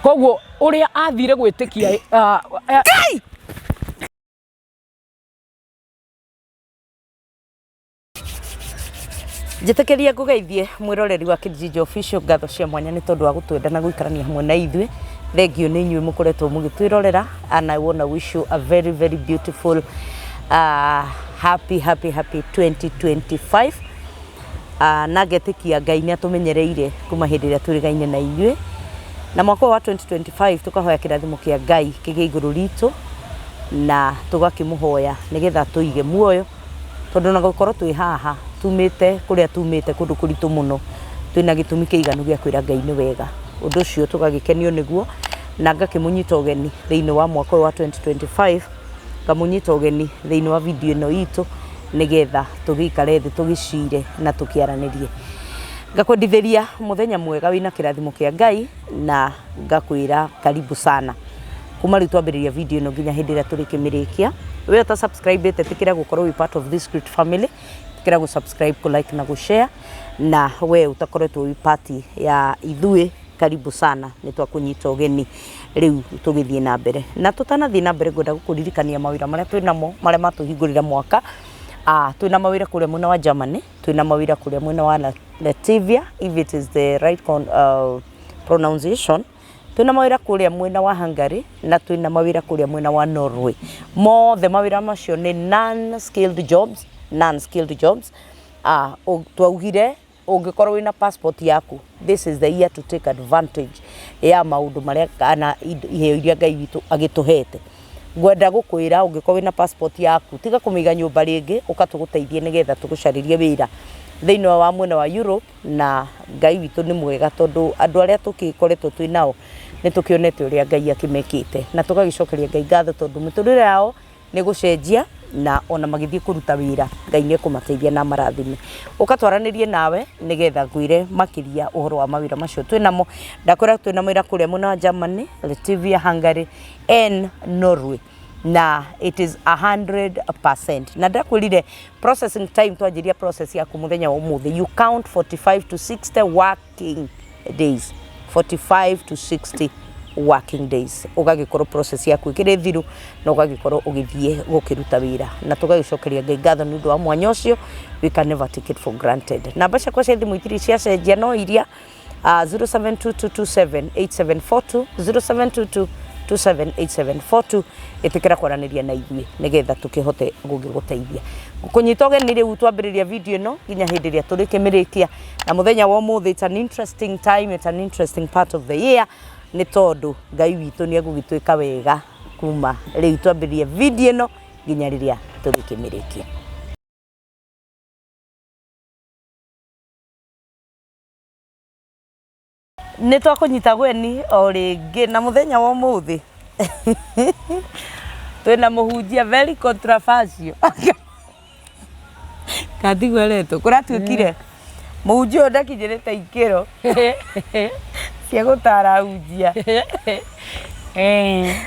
Koguo ũrĩa athire gwĩtĩkia Ngai! Njĩtĩkĩria ngũgeithie mwĩroreri wa Kijiji Official, ngatho cia mwanya nĩ tondũ wa gũtwenda na gũikarania hamwe na ithuĩ. Thengiũ nĩ inyuĩ mũkoretwo mũgĩtwĩrorera and I wanna wish you a very very beautiful happy happy happy 2025. Na ngetĩkia Ngai nĩ atũmenyereire kuma hĩndĩ ĩrĩa twĩrĩgaine na inyuĩ. Na mwaka ũyũ wa 2025 tũkahoya kĩrathimo kĩa Ngai kĩgĩe igũrũ ritũ na tũgakĩmũhoya nĩgetha atũige muoyo, tondũ ona gũkorwo twĩ haha tumĩte kũrĩa tumĩte kũndũ kũritũ mũno, twĩna gĩtũmi kĩiganu gĩa kwĩra Ngai nĩ wega. Ũndũ ũcio tũgagĩkenio nĩguo na ngakĩmũnyita ũgeni thĩinĩ wa mwaka ũyũ wa 2025, ngamũnyita ũgeni thĩinĩ wa video ĩno itũ nĩgetha tũgĩikare thĩ tũgĩcire na tũkĩaranĩrie. Ngakwendithĩria mũthenya mwega wĩna kĩrathimo kĩa Ngai na ngakwĩra karibu sana. Kuma rĩu twambĩrĩria video ĩno nginya hĩndĩ ĩrĩa tũrĩkĩmĩrĩkia. We ũta subscribe ĩte ĩtĩkĩra gũkorwo wĩ part of this great family, ĩtĩkĩra gũ subscribe, kũ like na gũ share, na we ũtakoretwo wĩ part ya ithuĩ karibu sana, nĩ twakũnyita ũgeni rĩu tũgĩthiĩ na mbere. Na tũtanathiĩ na mbere ngwenda gũkũririkania mawĩra marĩa twĩ namo marĩa matũhingũrĩra mwaka. Twĩna mawĩra kũrĩa mwena wa Germany, twĩna mawĩra kũrĩa mwena wa Latvia, if it is the right pronunciation. Twĩna mawĩra kũrĩa mwena wa Hungary na twĩna mawĩra kũrĩa mwena wa Norway. Mothe mawĩra macio nĩ non skilled jobs, non skilled jobs. Twaugire ũngĩkorwo wĩna passport yaku, this is the year to take advantage ya maũndũ marĩa kana iheo iria Ngai witũ agĩtũhete. Ngwenda gũkwĩra ũngĩkorwo wĩna passport yaku, tiga kũmĩiga nyũmba rĩngĩ, ũka tũgũteithie nĩgetha tũgũcarĩrie wĩra thĩinĩ wa mwena wa Europe, na Ngai witũ nĩ mwega tondũ andũ arĩa tũgĩkoretwo twĩ nao nĩ tũkĩonete ũrĩa Ngai akĩmekĩte, na tũgagĩcokeria Ngai ngatho tondũ mĩtũrĩre yao nĩ gũcenjia na ona magĩthiĩ kũruta wĩra Ngai nĩ ekũmateithia na amarathime. Ũka twaranĩrie nawe nĩgetha ngwĩre makĩria ũhoro wa mawĩra macio twĩ namo. Ndakwĩra twĩna mawĩra kũrĩa mwena wa Germany, Latvia, Hungary and Norway, na it is 100%. Na ndakwĩrire processing time, twanjĩria process yaku mũthenya wa ũmũthĩ, you count 45 to 60 working days, 45 to 60 working days ũgagĩkorwo process yaku ĩkĩrĩ thiru na ũgagĩkorwo ũgĩthiĩ gũkĩruta wĩra, na tũgagĩcokeria Ngai ngatho nĩ ũndũ wa mwanya ũcio. We can never take it for granted. Namba ciakwa cia thimũ itirĩ ciacenjia, no iria 0722278742, 0722278742. Ĩtĩkĩra kwaranĩria na ithuĩ nĩgetha tũkĩhote gũgĩgũteithia. Ngũkũnyita ũgeni rĩu twambĩrĩria video ĩno nginya hĩndĩ ĩrĩa tũrĩkĩmĩrĩkia. Na mũthenya wa ũmũthĩ, it's an interesting time, it's an interesting part of the year, nĩ tondũ Ngai witũ nĩ egũgĩtwĩka wega kuma rĩu twambĩrĩria video ĩno nginya rĩrĩa tũrĩkĩmĩrĩkia. Nĩ twakũnyita gweni o rĩngĩ na mũthenya wa ũmũthĩ twĩna mũhunjia very controversial. Katigwo eretwo kũratuĩkire mũhunjia ũyũ ndakinyĩrĩte ikĩro cia gũtara ahunjia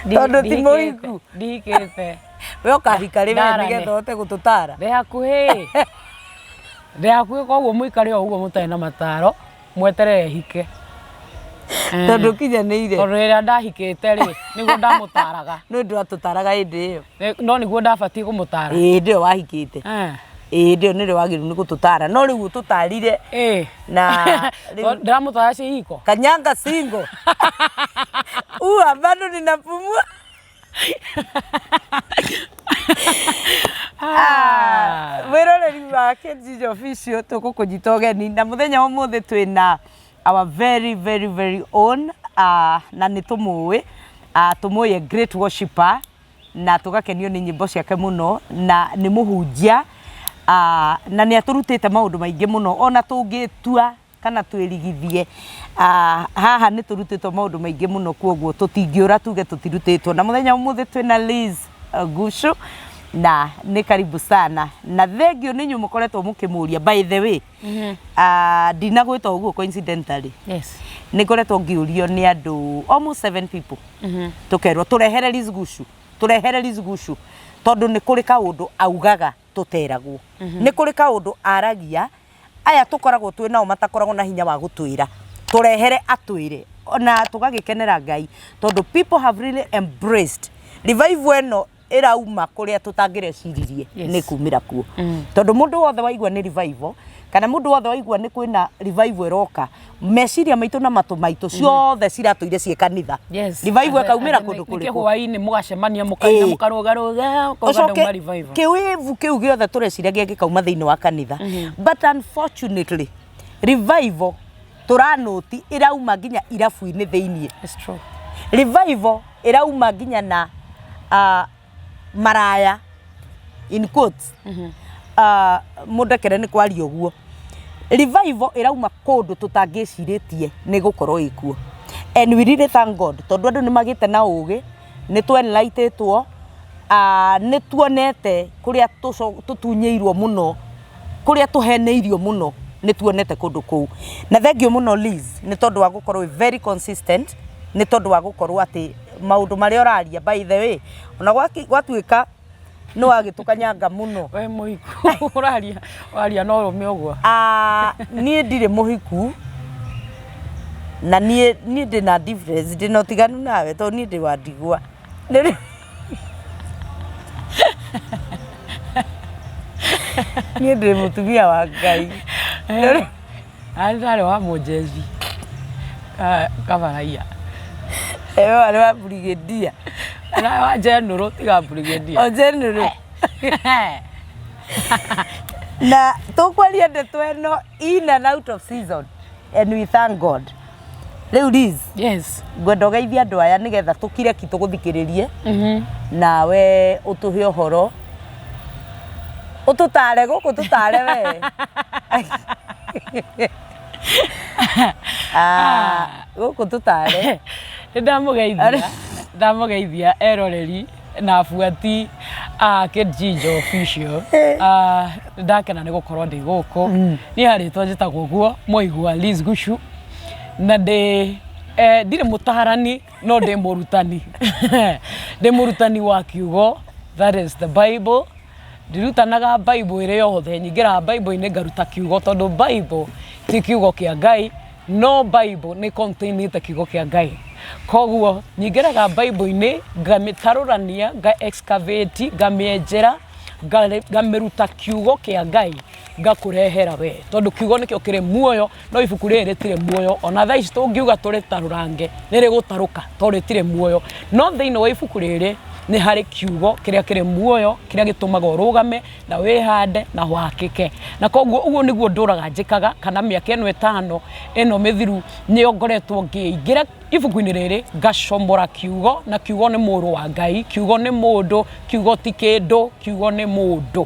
tondũ ti mũhiku. Ndihikĩte. We ũkahika rĩ we Ndarane. nĩgetha ũhote gũtũtara? Ndĩ hakuhĩ. Ndĩ hakuhĩ, koguo mũikare o ũguo mũtarĩ na mataro, mweterere hike. Tondũ ũkinyanĩire. Tondũ rĩrĩa ndahikĩte rĩ, nĩguo ndamũtaraga. Nĩ ũndũ watũtaraga hĩndĩ ĩyo. No nĩguo ndabatiĩ kũmũtara. Ĩĩ, hĩndĩ ĩyo wahikĩte. Ĩĩ, hĩndĩ ĩyo nĩrĩo wagĩrĩirwo nĩ gũtũtara, no rĩu ũtũtarire na rĩu Ndĩramũtara ciĩ hiko. Kanyanga single. Ua bado ninapumua. Mwĩroreri wa Kijiji Official, tũgũkũnyita ũgeni na mũthenya wa ũmũthĩ twĩna our very very very own, na nĩ tũmũĩ, tũmũĩ a great worshipper na tũgakenio nĩ nyĩmbo ciake mũno, na nĩ mũhunjia, na nĩ atũrutĩte maũndũ maingĩ mũno ona tũngĩtua kana twĩrigithie. Haha nĩ tũrutĩtwo maũndũ maingĩ mũno, kwoguo tũtingĩũra tuge tũtirutĩtwo. Na mũthenya wa ũmũthĩ twĩna Liz Gucu na nĩ karibu sana, na thengiũ nĩ inyuĩ mũkoretwo mũkĩmũria. By the way, ndinagwĩta ũguo coincidentally. Nĩ ngoretwo ngĩũrio nĩ andũ almost seven people, tũkerwo tũrehere Liz Gucu, tũrehere Liz Gucu, tondũ nĩ kũrĩ kaũndũ augaga tũteragwo, nĩ kũrĩ kaũndũ aragia aya tũkoragwo twĩ nao matakoragwo na hinya wa gũtwĩra, tũrehere atwĩre. Na tũgagĩkenera Ngai tondũ people have really embraced revival ĩno ĩrauma kũrĩa tũtangĩreciririe. Nĩ kumĩra kuo, tondũ mũndũ wothe waigua nĩ revival kana mũndũ wothe waigua nĩ kwĩna revival ĩroka, meciria maitũ na matũ maitũ ciothe ciratũire ciĩ kanitha. Revival ĩkaumĩra kũndũ kũrĩkũ? Hwainĩ mũgacemania, mũkaina, mũkarũgarũga, ũkauga ũcoke ndauma revival. Kĩwĩvu kĩu gĩothe tũreciragia gĩkauma thĩinĩ wa kanitha, but unfortunately revival tũranũti ĩrauma nginya irabu-inĩ thĩiniĩ. It's true. Revival ĩrauma nginya na maraya, in quotes, mũndekere nĩ kwaria ũguo. Revival ĩrauma kũndũ tũtangĩcirĩtie nĩ gũkorwo ĩkuo, and we really thank God tondũ andũ nĩ magĩte na ũgĩ, nĩ twenlightĩtwo, nĩ tuonete kũrĩa tũtunyĩirwo mũno, kũrĩa tũheneirio mũno, nĩ tuonete kũndũ kũu. Na thengiũ mũno, Liz, nĩ tondũ wa gũkorwo wĩ very consistent, nĩ tondũ wa gũkorwo atĩ maũndũ marĩa ũraria, by the way, ona gwatuĩka nĩ wagĩtũkanyanga mũno. We mũhiku ũraria waria no ũrũme ũguo? Ah, niĩ ndirĩ mũhiku na niĩ ndĩna difference, ndĩna ũtiganu nawe tondũ niĩ ndĩ wa ndigwa. Niĩ ndĩ mũtumia wa Ngai. Arĩ ndarĩ wa mũnjeci kabaraiya. Ewe warĩ wa brigadier. Na wa general, tiga brigadier. O general. Na tũkwaria ndeto ĩno in and out of season, and we thank God. Rĩu Liz, ngwenda ũgeithie andũ aya nĩgetha tũkire ki tũgũthikĩrĩrie, nawe ũtũhe ũhoro, ũtũtare gũkũ, tũtare we. Ah, gũkũ tũtare. Nĩ ndamũgeithia, ndamũgeithia eroreri na abuati a Kijinjo Official. Ah, ndakena nĩ gũkorwo ndĩ gũkũ. Niĩ harĩtwa njĩtagwo ũguo Mũigua Liz Gucu, na ndĩ ndirĩ mũtarani no ndĩ mũrutani, ndĩ mũrutani wa kiugo, that is the Bible. Ndirutanaga Bible ĩrĩ yothe, nyingĩraga Bible-inĩ ngaruta kiugo, tondũ Bible ti kiugo kĩa Ngai, no Bible nĩ containĩte kiugo kĩa Ngai. Koguo nyingĩraga Bible-inĩ ngamĩtarũrania, nga excavate, ngamĩenjera, ngamĩruta kiugo kĩa Ngai, ngakũrehera we, tondũ kiugo nĩkĩo kĩrĩ muoyo, no ibuku rĩrĩ rĩtirĩ muoyo. Ona thaa ici tũngiuga tũrĩtarũrange, nĩ rĩgũtarũka tondũ rĩtirĩ muoyo. No thĩinĩ wa ibuku rĩrĩ nĩ harĩ kiugo kĩrĩa kĩrĩ muoyo, kĩrĩa gĩtũmaga ũrũgame na wĩhande na wakĩke. Na koguo ũguo nĩguo ndũraga njĩkaga, kana mĩaka ĩno 5 ĩno mĩthiru nĩyo ngoretwo ngĩingĩra ibuku-inĩ rĩrĩ, ngacomora kiugo, na kiugo nĩ mũrũ wa Ngai, kiugo nĩ mũndũ, kiugo ti kĩndũ, kiugo nĩ mũndũ.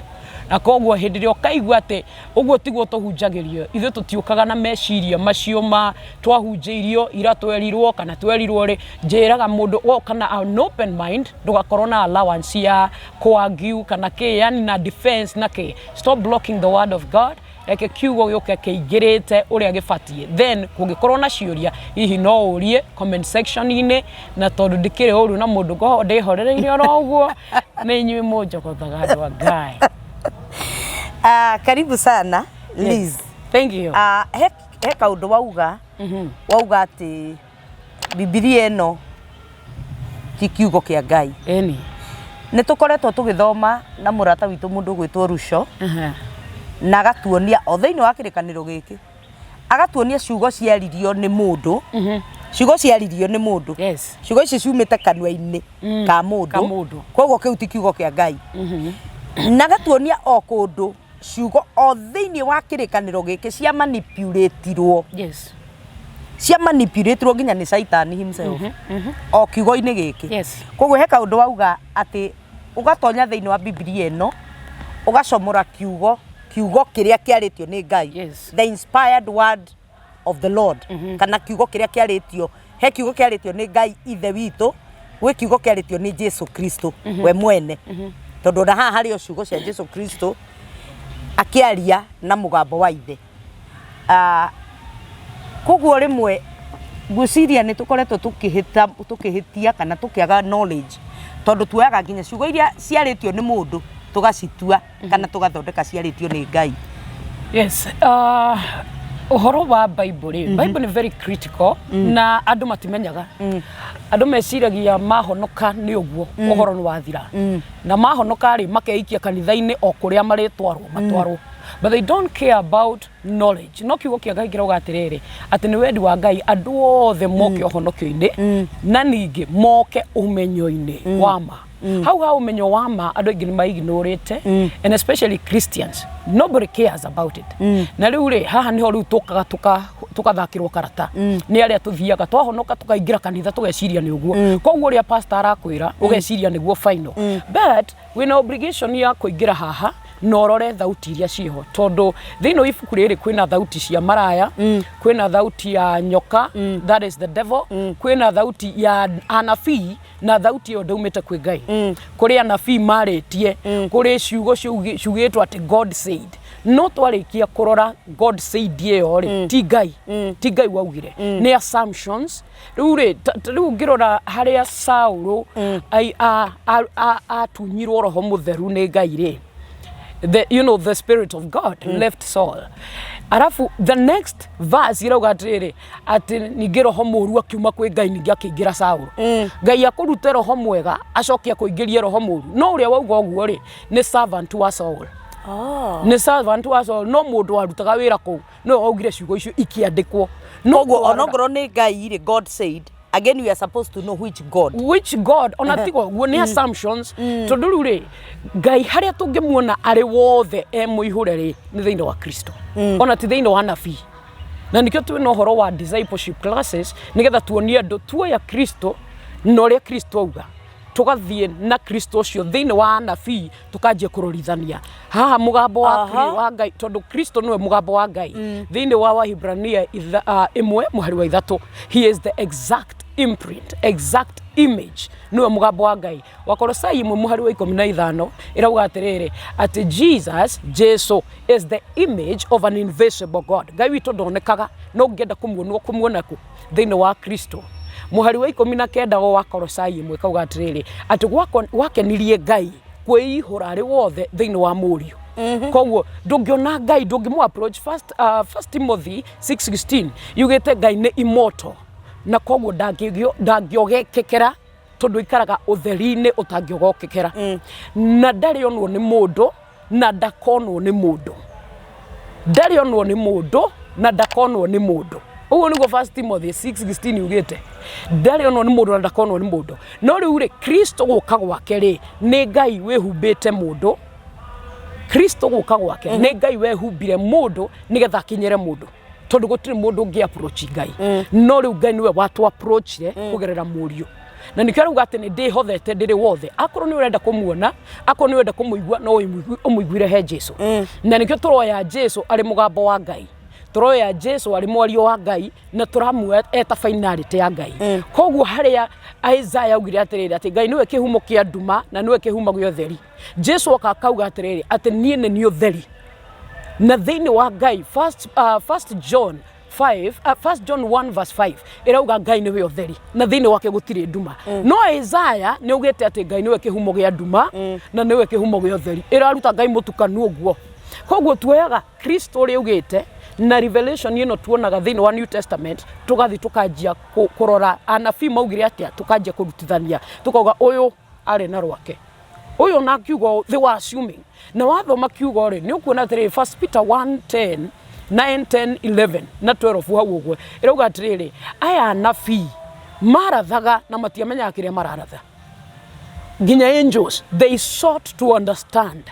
Na koguo hĩndĩ ĩrĩa ũkaigua atĩ ũguo tiguo tũhunjagĩrio, ithuĩ tũtiũkaga na meciria macio ma twahunjĩirio ira, twerirwo kana twerirwo rĩ. Njĩraga mũndũ woka na an open mind, ndũgakorwo na allowance ya kũ-argue kana kĩ, yani na defense na kĩ. Stop blocking the word of God. Reke kiugo gĩũke kĩingĩrĩte ũrĩa gĩbatiĩ, then kũngĩkorwo na ciũria hihi no ũrie comment section-inĩ. Na tondũ ndikĩrĩ ũru na mũndũ, ngoragwo ndĩhorereire oro ũguo, nĩ inyuĩ mũnjogothaga, andũ a Ngai. Ah, karibu sana, Liz. Thank you. Ah, he kaũndũ wauga atĩ Bibilia ĩno ti kiugo kĩa Ngai. Ĩni. Nĩ tũkoretwo tũgĩthoma na mũrata witũ, mũndũ ũgwĩtwo Ruco, na agatuonia o thĩinĩ wa kĩrĩkanĩro gĩkĩ, agatuonia ciugo ciaririo nĩ mũndũ, ciugo ciaririo nĩ mũndũ, ciugo icio ciumĩte kanua-inĩ ka mũndũ. Ka mũndũ. Koguo kĩu ti kiugo kĩa Ngai. Na agatuonia o kũndũ ciugo o thĩinĩ wa kĩrĩkanĩro gĩkĩ cia manipulatirwo, cia manipulatirwo nginya nĩ Caitani himself o kiugo-inĩ gĩkĩ. Koguo he kaũndũ wauga atĩ ũgatonya thĩinĩ wa Bibilia ĩno, ũgacomora kiugo kĩrĩa kĩarĩtio nĩ Ngai, the inspired word of the Lord, kana kiugo kĩrĩa kĩarĩtio, he kiugo kĩarĩtio nĩ Ngai Ithe witũ, gwĩ kiugo kĩarĩtio nĩ Jesu Kristo we mwene, tondũ ona haha harĩ o ciugo cia Jesu Kristo akĩaria na mũgambo wa Ithe. Ah, koguo rĩmwe ngwĩciria nĩ tũkoretwo tũkĩhĩta, tũkĩhĩtia kana tũkĩaga knowledge, tondũ tuoyaga nginya ciugo iria ciarĩtio nĩ mũndũ tũgacitua kana tũgathondeka ciarĩtio nĩ Ngai. Yes. Ũhoro wa Bible rĩ, Bible nĩ very critical na andũ matimenyaga. Andũ meciragia mahonoka nĩ ũguo ũhoro nĩ wathira, na mahonoka rĩ, makeikia kanitha-inĩ o kũrĩa marĩtwarwo matwarwo, but they don't care about knowledge. No kiugo kĩa Ngai kĩrauga atĩrĩrĩ, atĩ nĩ wendi wa Ngai andũ othe moke ũhonokio-inĩ na ningĩ moke ũmenyo-inĩ wa ma. Hau ha ũmenyo wa ma, andũ aingĩ nĩ maignorĩte, and especially Christians, nobody cares about it. Na rĩu rĩ, haha nĩho rĩu tũkaga tũkathakĩrwo karata nĩ arĩa tũthiaga twahonoka tũkaingĩra kanitha, tũgeciria nĩ ũguo. Koguo ũrĩa pastor arakwĩra ũgeciria nĩguo final, but wĩna obligation ya kũingĩra haha na ũrore thauti iria ciĩho, tondũ thĩinĩ wa ibuku rĩrĩ kwĩna thauti cia maraya, kwĩna thauti ya nyoka, that is the devil, kwĩna thauti ya anabii, na thauti ĩyo ndaumĩte kwĩ Ngai. Kũrĩ anabii marĩtie, kũrĩ ciugo ciugĩtwo atĩ "God said", no twarĩkia kũrora "God said" ĩyo rĩ, ti Ngai, ti Ngai waugire, nĩ assumptions. Rĩu rĩ, rĩu ngĩrora harĩa Saũlũ atunyirwo roho mũtheru nĩ Ngai rĩ, the, you know, the spirit of God left Saul. Arafu the next verse irauga atĩrĩrĩ, atĩ ningĩ roho mũru akiuma kwĩ Ngai ningĩ akĩingĩra Saũlũ. Ngai akũrute roho mwega acoke akũingĩrie roho mũru? No ũrĩa wauga ũguo rĩ, nĩ servant wa Saul. Oh. Nĩ servant wa Saul, no mũndũ warutaga wĩra kũu nĩwe waugire ciugo icio ikĩandĩkwo. No Koguo twarora- onokorwo nĩ Ngai rĩ, "God said", again we are supposed to know which God. Which God? Ona tiga ũguo, nĩ assumptions, tondũ rĩu rĩ, Ngai harĩa tũngĩmuona arĩ wothe e mũihũre rĩ, nĩ thĩinĩ wa Kristo, ona ti thĩinĩ wa nabii. Na nĩkĩo twĩna ũhoro wa discipleship classes, nĩgetha tuonie andũ tuoya Kristo na ũrĩa Kristo auga, tũgathiĩ na Kristo ũcio thĩinĩ wa anabii, tũkanjia kũrorithania haha mũgambo wa, wa Ngai, tondũ Kristo nĩwe mũgambo wa Ngai. Thĩinĩ wa Wahibrania 1:3, he is the exact imprint, exact image, nĩwe mũgambo wa Ngai. Wakolosai 1:15 ĩrauga atĩrĩrĩ, atĩ Jesus, Jesu, is the image of an invisible God. Ngai witũ ndonekaga, no ũngĩenda kũmuona, ũkũmuona kũ? Thĩinĩ wa Kristo. Mũhari wa 19 wa Wakolosai 1 kauga atĩrĩrĩ, atĩ gwakenirie Ngai kwĩihũra arĩ wothe thĩinĩ wa mũriũ. Koguo ndũngĩona Ngai, ndũngĩmũ approach. First Timothy 6:16 yugĩte Ngai nĩ immortal, na koguo ndangĩogekekera, tondũ ikaraga ũtheri-inĩ ũtangĩogokekera, na ndarĩ onwo nĩ mũndũ na ndakonwo nĩ mũndũ. Ndarĩ onwo nĩ mũndũ na ndakonwo nĩ mũndũ. Ũguo nĩguo First Timothy 6:16 yugĩte, ndarĩ onwo nĩ mũndũ na ndakonwo nĩ mũndũ. No rĩu rĩ, Kristo gũka gwake rĩ, nĩ Ngai wĩhumbĩte mũndũ. Kristo gũka gwake nĩ Ngai wehumbire mũndũ nĩgetha akinyĩre mũndũ, tondũ gũtirĩ mũndũ ũngĩ approach Ngai. No rĩu Ngai nĩwe watu approachire kũgerera mũriũ, na nĩkĩo arauga atĩ nĩ ndĩhothete ndĩrĩ wothe. Akorwo nĩ ũrenda kũmuona, akorwo nĩ ũrenda kũmũigua, no ũmũiguire he Jesu. Na nĩkĩo tũroya Jesu arĩ mũgambo wa Ngai, tũroya Jesu arĩ mwario wa Ngai, na tũramuoya eta finality ya Ngai. Koguo harĩa Isaiah augire atĩrĩrĩ, atĩ Ngai nĩwe kĩhumo kĩa nduma na nĩwe kĩhumo gĩa ũtheri, Jesu oka akauga atĩrĩrĩ, atĩ niĩ nĩ niĩ ũtheri. Na thĩinĩ wa Ngai, first John 5, first John 1 verse 5 ĩrauga Ngai nĩwe ũtheri na thĩinĩ wake gũtirĩ nduma. No Isaiah nĩ augĩte atĩ Ngai nĩwe kĩhumo gĩa nduma na nĩwe kĩhumo gĩa ũtheri. Ĩraruta Ngai mũtukanu ũguo. Koguo tuoyaga Kristo ũrĩa augĩte na revelation ĩno tuonaga thĩinĩ wa New Testament, tũgathiĩ tũkanjia kũrora anabii maugire atĩa, tũkanjia kũrutithania, tũkauga ũyũ arĩ na rwake, ũyũ na kiugo. They were assuming. Na wathoma kiugo rĩ, nĩ ũkuona atĩrĩrĩ, First Peter 1 10 9 10 11 na 12 hau ũguo ĩrauga atĩrĩrĩ, aya anabii marathaga na matiamenyaga kĩrĩa mararatha. Nginya angels, they sought to understand.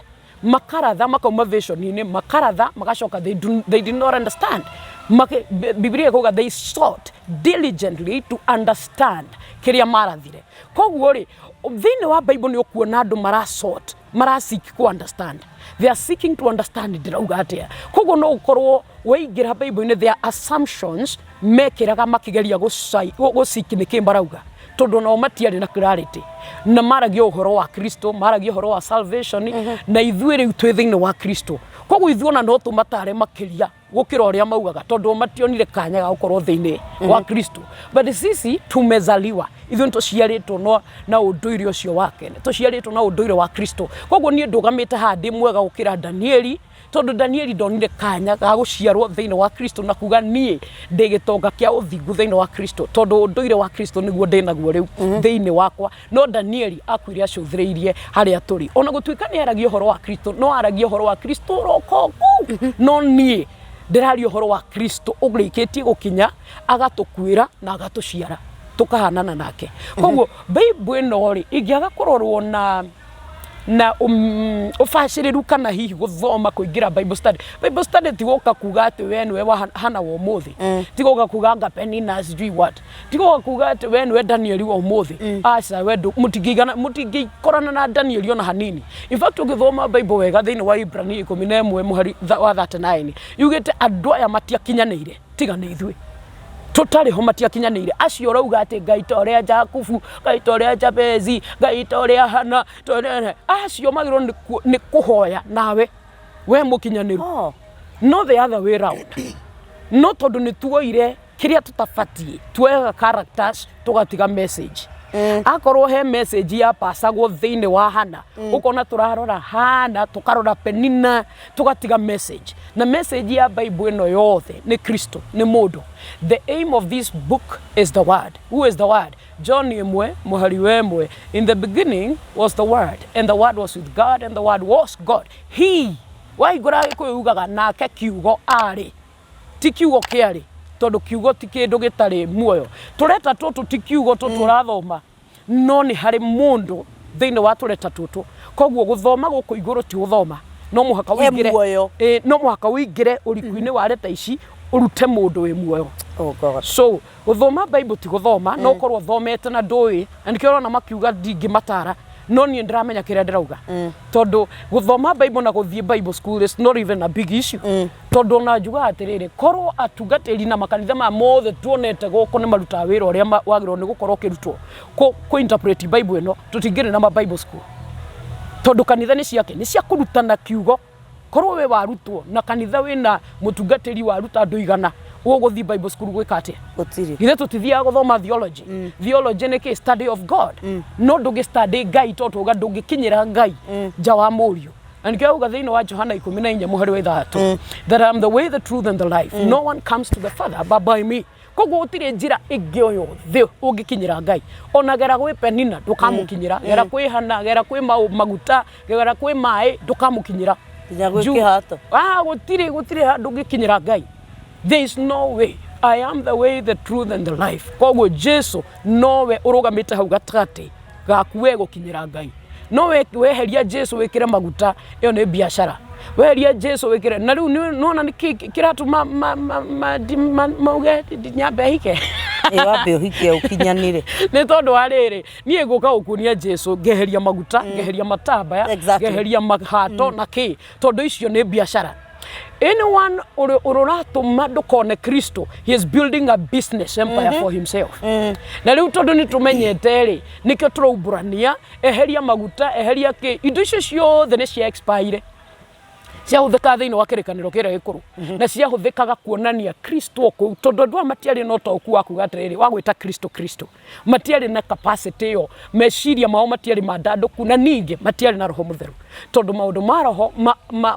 Makaratha, makauma vision-inĩ, makaratha, magacoka, they did not understand. Bibilia ĩkauga they sought diligently to understand kĩrĩa marathire. Koguo rĩ, thĩinĩ wa Bible nĩ ũkuona andũ marasort, maraseek ku understand. They are seeking to understand ndĩrauga atĩa. Koguo no ũkorwo waingĩra Bible-inĩ, their assumptions mekĩraga makĩgeria gũseek nĩkĩ marauga, tondũ nao matiarĩ na clarity, na maragia ũhoro wa Kristo, maragia ũhoro wa salvation. Na ithuĩ rĩu twĩ thĩinĩ wa Kristo, koguo ithuĩ ona no tũmatare makĩria gũkĩra ũrĩa maugaga, tondũ mationire kanya ga gũkorwo thĩinĩ wa Kristo. But sisi tumezaliwa, ithuĩ nĩ tũciarĩtwo no na ũndũire ũcio wake, nĩ tũciarĩtwo na ũndũire wa Kristo. Koguo niĩ ndũgamĩte haha ndĩ mwega gũkĩra Danieli, Tondũ Danieli ndonire kanya ga gũciarwo thĩinĩ wa Kristo na kuga niĩ ndĩ gĩtonga kĩa ũthingu thĩinĩ wa Kristo, tondũ ũndũire wa Kristo nĩguo ndĩ naguo rĩu thĩinĩ wakwa. No Danieli akuire acũthĩrĩirie harĩa tũrĩ. Ona gũtuĩka nĩ aragia ũhoro wa Kristo, no aragia ũhoro wa Kristo ũroka o kũu. No niĩ ndĩraria ũhoro wa Kristo ũrĩkĩtie gũkinya, agatũkuĩra na agatũciara tũkahanana nake. Koguo Bible ĩno rĩ, ĩngĩaga kũrorwo na ũbacĩrĩru kana hihi gũthoma kũingĩra Bible study. Bible study ti gũka kuga atĩ we nĩwe wa Hana wa ũmũthĩ, ti gũka kuga anga Penina sijui what, ti gũka kuga atĩ we nĩwe Danieli wa ũmũthĩ. Aca, we mũtingĩigana, mũtingĩkorana na Danieli ona hanini. In fact ũngĩthoma Bible wega thĩinĩ wa Ibrania 11 mũhari wa 39 yugĩte andũ aya matiakinyanĩire tiga nĩ ithuĩ tũtarĩ ho, matiakinyanĩire. Acio ũrauga atĩ Ngai ta ũrĩa Jakubu, Ngai ta ũrĩa Jabezi, Ngai ta ũrĩa Hana, ta ũrĩa acio magĩrĩirwo nĩ kũhoya nawe we mũkinyanĩru. No the other way round, no tondũ nĩ tuoire kĩrĩa tũtabatiĩ, tuoyaga characters tũgatiga message. Akorwo he message yapacagwo thĩinĩ wa Hana, ũkona tũrarora Hana, tũkarora Penina, tũgatiga message. Na message ya Bible ĩno yothe nĩ Kristo, nĩ mũndũ. The aim of this book is the word. Who is the word? John 1 mũhari wa 1, in the beginning was the word, and the word was with God, and the word was God. He wahingũra Gĩkũyũ ugaga nake kiugo arĩ, ti kiugo kĩarĩ, tondũ kiugo ti kĩndũ gĩtarĩ muoyo. Tũreta tũtũ ti kiugo tũtũ ũrathoma, no nĩ harĩ mũndũ thĩinĩ wa tũreta tũtũ. Koguo gũthoma gũkũ igũrũ ti gũthoma, no mũhaka He ũingĩre muoyo. Ĩ, no mũhaka ũingĩre ũriku-inĩ wa reta ici ũrute mũndũ wĩ muoyo. Oh God. So gũthoma Bible ti gũthoma, no ũkorwo ũthomete na ndũĩ, na nĩkĩo ũrona makiuga ndingĩmatara, no niĩ ndĩramenya kĩrĩa ndĩrauga, tondũ gũthoma Bible na gũthiĩ Bible school is not even a big issue. Tondũ ona njugaga atĩrĩrĩ, korwo atungatĩri na makanitha maya mothe tuonete gũkũ nĩ marutaga wĩra ũrĩa wagĩrĩirwo nĩ gũkorwo ũkĩrutwo kũ interpret Bible ĩno, tũtingĩrĩ na ma Bible school, tondũ kanitha nĩ ciake, nĩ cia kũrutana kiugo. Korwo we warutwo na kanitha wĩna mũtungatĩri waruta andũ 100, ũgũthiĩ Bible school gwĩka atĩa? Gũtirĩ. Ithe tũtithiaga gũthoma theology. Theology nĩ kĩ? Study of God. No ndũngĩ study Ngai, tondũ tuga ndũngĩkinyĩra Ngai nja wa mũriũ. Na nĩkĩo auga thĩinĩ wa Johana 14 mũhari wa 6, that I am the way, the truth and the life, no one comes to the Father but by me. Koguo gũtirĩ njĩra ĩngĩ o yothe ũngĩkinyĩra Ngai. Ona gera gwĩ Penina ndũkamũkinyĩra, gera kwĩ Hana, gera kwĩ maguta, gera kwĩ maĩ, ndũkamũkinyĩra. Nginya gwĩ kĩhato. Gũtirĩ handũ ũngĩkinyĩra Ngai. There is no way. I am the way, the truth and the life. Koguo Jesu nowe ũrũgamĩte hau gatagatĩ gaku we gũkinyĩra Ngai. No weheria Jesu wĩkĩre maguta, ĩyo nĩ biacara. Weheria Jesu wĩkĩre, na rĩu nĩwona nĩkĩ kĩratũma mauge nyambe hike. Ĩ wambe ũhike ũkinyanĩre. Nĩ tondũ wa rĩrĩ, niĩ ngũka gũkuonia Jesu, ngeheria maguta, ngeheria matambaya, ngeheria mahato na kĩ, tondũ icio nĩ biacara. Anyone ũrĩa ũratũma ndũkone Kristo, he is building a business empire for himself. Na rĩu tondũ nĩ tũmenyete rĩ, nĩkĩo tũraumbũrania, eheria maguta, eheria kĩ, indo icio ciothe nĩ cia expire. Ciahũthĩkaga thĩinĩ wa kĩrĩkanĩro kĩrĩa gĩkũrũ, na ciahũthĩkaga kuonania Kristo kũu, tondũ andũ aya matiarĩ na ũtaũku wa kuga atĩrĩrĩ, wa gwĩta Kristo Kristo. Matiarĩ na capacity ĩyo, meciria mao matiarĩ mandandũku, na ningĩ matiarĩ na Roho Mũtheru, tondũ maũndũ ma roho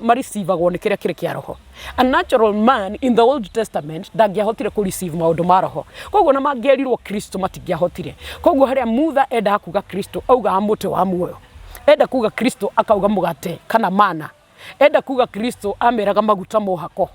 marecivagwo nĩ kĩrĩa kĩrĩ kĩa roho. A natural man in the Old Testament ndangĩahotire kũ receive maũndũ ma roho, koguo na mangĩerirwo Kristo matingĩahotire. Koguo harĩa Mutha endaga kuga Kristo augaga mũtĩ wa muoyo, enda kuga Kristo akauga mũgate kana mana, enda kuga Kristo ameraga maguta mohako,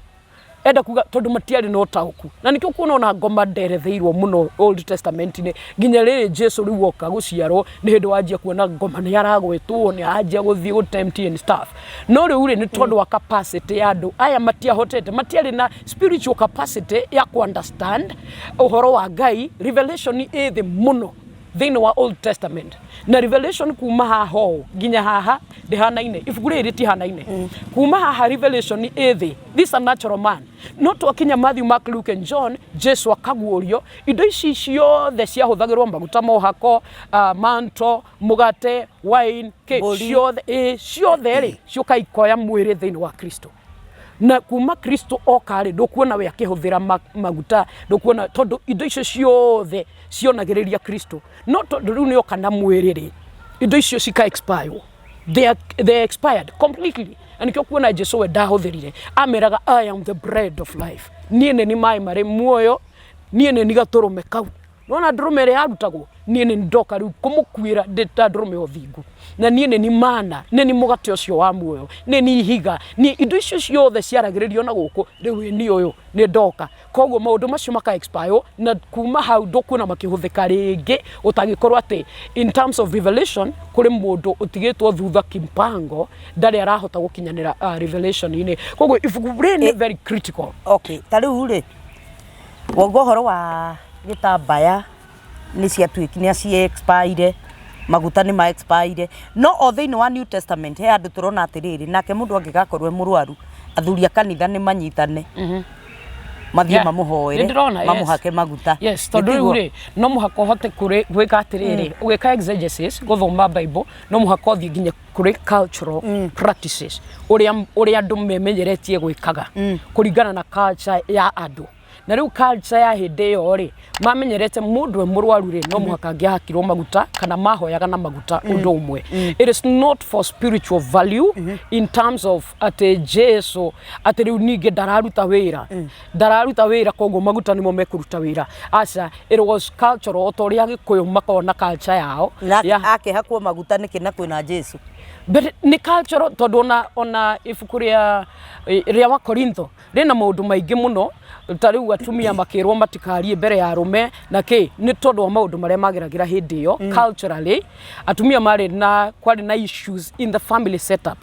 enda kuga, tondũ matiarĩ na ũtaũku. Na nĩkĩo kuona ona ngoma nderetheirwo mũno Old Testament-inĩ, nginya rĩrĩ Jesu rĩu oka gũciarwo nĩ hĩndĩ wanjia kuona ngoma nĩ aragwetwo, nĩ aranjia gũthiĩ gũ tempt and stuff. No rĩu rĩ, nĩ tondũ wa capacity ya andũ aya matiahotete, matiarĩ na spiritual capacity ya ku understand ũhoro wa Ngai. Revelation ĩ thĩ mũno thĩinĩ wa Old Testament, na Revelation kuma haha ũũ nginya haha ndĩhanaine, ibuku rĩrĩ rĩtihanaine. Kuma haha Revelation ĩ thĩ, this a natural man. No twakinya Matthew, Mark, Luke and John, Jesu akaguũrio indo ici ciothe ciahũthagĩrwo, maguta mohako, manto, mũgate, wine, kĩ, Mbũri. ciothe, ĩ, ciothe rĩ ciũka ikoya mwĩrĩ thĩinĩ wa Kristo. Na kuma Kristo oka rĩ, ndũkuona we akĩhũthĩra maguta, ndũkuona, tondũ indo icio ciothe cionagĩrĩria Kristo. No tondũ rĩu nĩ oka na mwĩrĩ rĩ, indo icio cika expire. They are expired completely. Na nĩkĩo kuona Jesu we ndahũthĩrire, ameraga, "I am the bread of life." Niĩ nĩ ni maĩ marĩ muoyo, niĩ nĩ ni gatũrũme kau. Nona ndũrũme ĩrĩa yarutagwo, niĩ nĩ ndoka rĩu kũmũkuĩra ndĩ ta ndũrũme ya ũthingu, na niĩ nĩ ni mana, nĩ ni mũgate ũcio wa muoyo, nĩ ni ihiga, niĩ indo icio ciothe ciaragĩrĩrio na gũkũ. Rĩu ĩ niĩ ũyũ nĩ ndoka. Koguo maũndũ macio maka expire, na kuma hau ndũkuona makĩhũthĩka rĩngĩ, ũtangĩkorwo atĩ in terms of revelation kũrĩ mũndũ ũtigĩtwo thutha kimpango, ndarĩ arahota gũkinyanĩra revelation-inĩ. Koguo ibuku rĩrĩ nĩ very critical. Okay, ta rĩu rĩ, wauga ũhoro wa gĩtambaya nĩ ciatuĩki nĩ ci expire, maguta nĩ ma expire, no o thĩinĩ wa New Testament he andũ tũrona atĩrĩrĩ, nake mũndũ angĩgakorwo e mũrwaru, athuri a kanitha nĩ manyitane mathiĩ mamũhoere, Nĩ ndĩrona, yes. mamũhake maguta. Yes, tondũ rĩu rĩ, no mũhaka ũhote gwĩka atĩrĩrĩ, ũgĩka exegesis, gũthoma Bible, no mũhaka ũthiĩ nginya kũrĩ cultural practices, ũrĩa andũ memenyeretie gwĩkaga kũringana na culture ya andũ. Na rĩu culture ya hĩndĩ ĩyo rĩ, mamenyerete mũndũ e mũrwaru rĩ, no mũhaka angĩahakirwo maguta kana mahoyaga na maguta. Ũndũ ũmwe, it is not for spiritual value in terms of atĩ Jesu atĩ rĩu ningĩ ndararuta wĩra, ndararuta wĩra, koguo maguta nĩmo mekũruta wĩra. Aca, it was cultural, o ta ũrĩa Agĩkũyũ makoragwo na culture yao. Na akĩhakwo maguta nĩkĩ na kwĩna Jesu? But nĩ cultural, tondũ ona ibuku rĩa Wakorintho rĩna maũndũ maingĩ mũno, ta rĩu atumia makĩrwo matikarie mbere ya arũme na kĩ, nĩ tondũ wa maũndũ marĩa mageragĩra hĩndĩ ĩyo. Culturally atumia marĩ na, kwarĩ na issues in the family setup.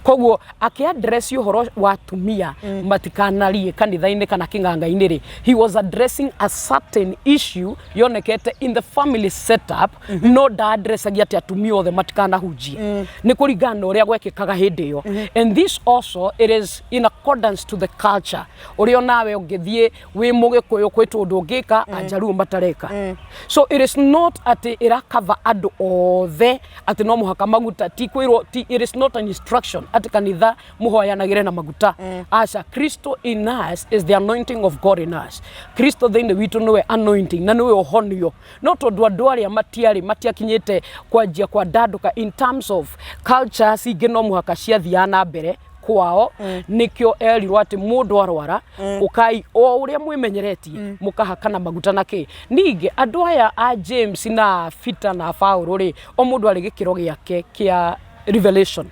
Koguo akĩ-address ũhoro wa atumia matikanarie kanitha-inĩ kana kĩng'ang'a-inĩ rĩ, he was addressing a certain issue yonekete in the family setup, no nda-addressagia atĩ atumia othe matikanahunjie. Nĩ kũringana na ũrĩa gwekĩkaga hĩndĩ ĩyo, and this also, it is in accordance to the culture, ũrĩa onawe ũngĩthiĩ wĩ Mũgĩkũyũ kwĩ tũndũ ũngĩka Anjaruo matareka. So it is not atĩ ĩrakava andũ othe atĩ no mũhaka maguta, ti kwĩrwo ti, it is not an instruction atĩ kanitha mũhoyanagĩre na maguta. Aca, Kristo in us is the anointing of God in us. Kristo thĩinĩ witũ nĩwe anointing na nĩwe ũhonio. No tondũ andũ arĩa matiarĩ matiakinyĩte kwanjia kwandandũka in terms of cultures ingĩ, no mũhaka ciathiaga na mbere kwao, nĩkĩo erirwo atĩ mũndũ arwara, ũkai o ũrĩa mwĩmenyeretie mũkahakana maguta na kĩ. Ningĩ andũ aya a James na Peter na Paulo rĩ, o mũndũ arĩ gĩkĩro gĩake kĩa revelation.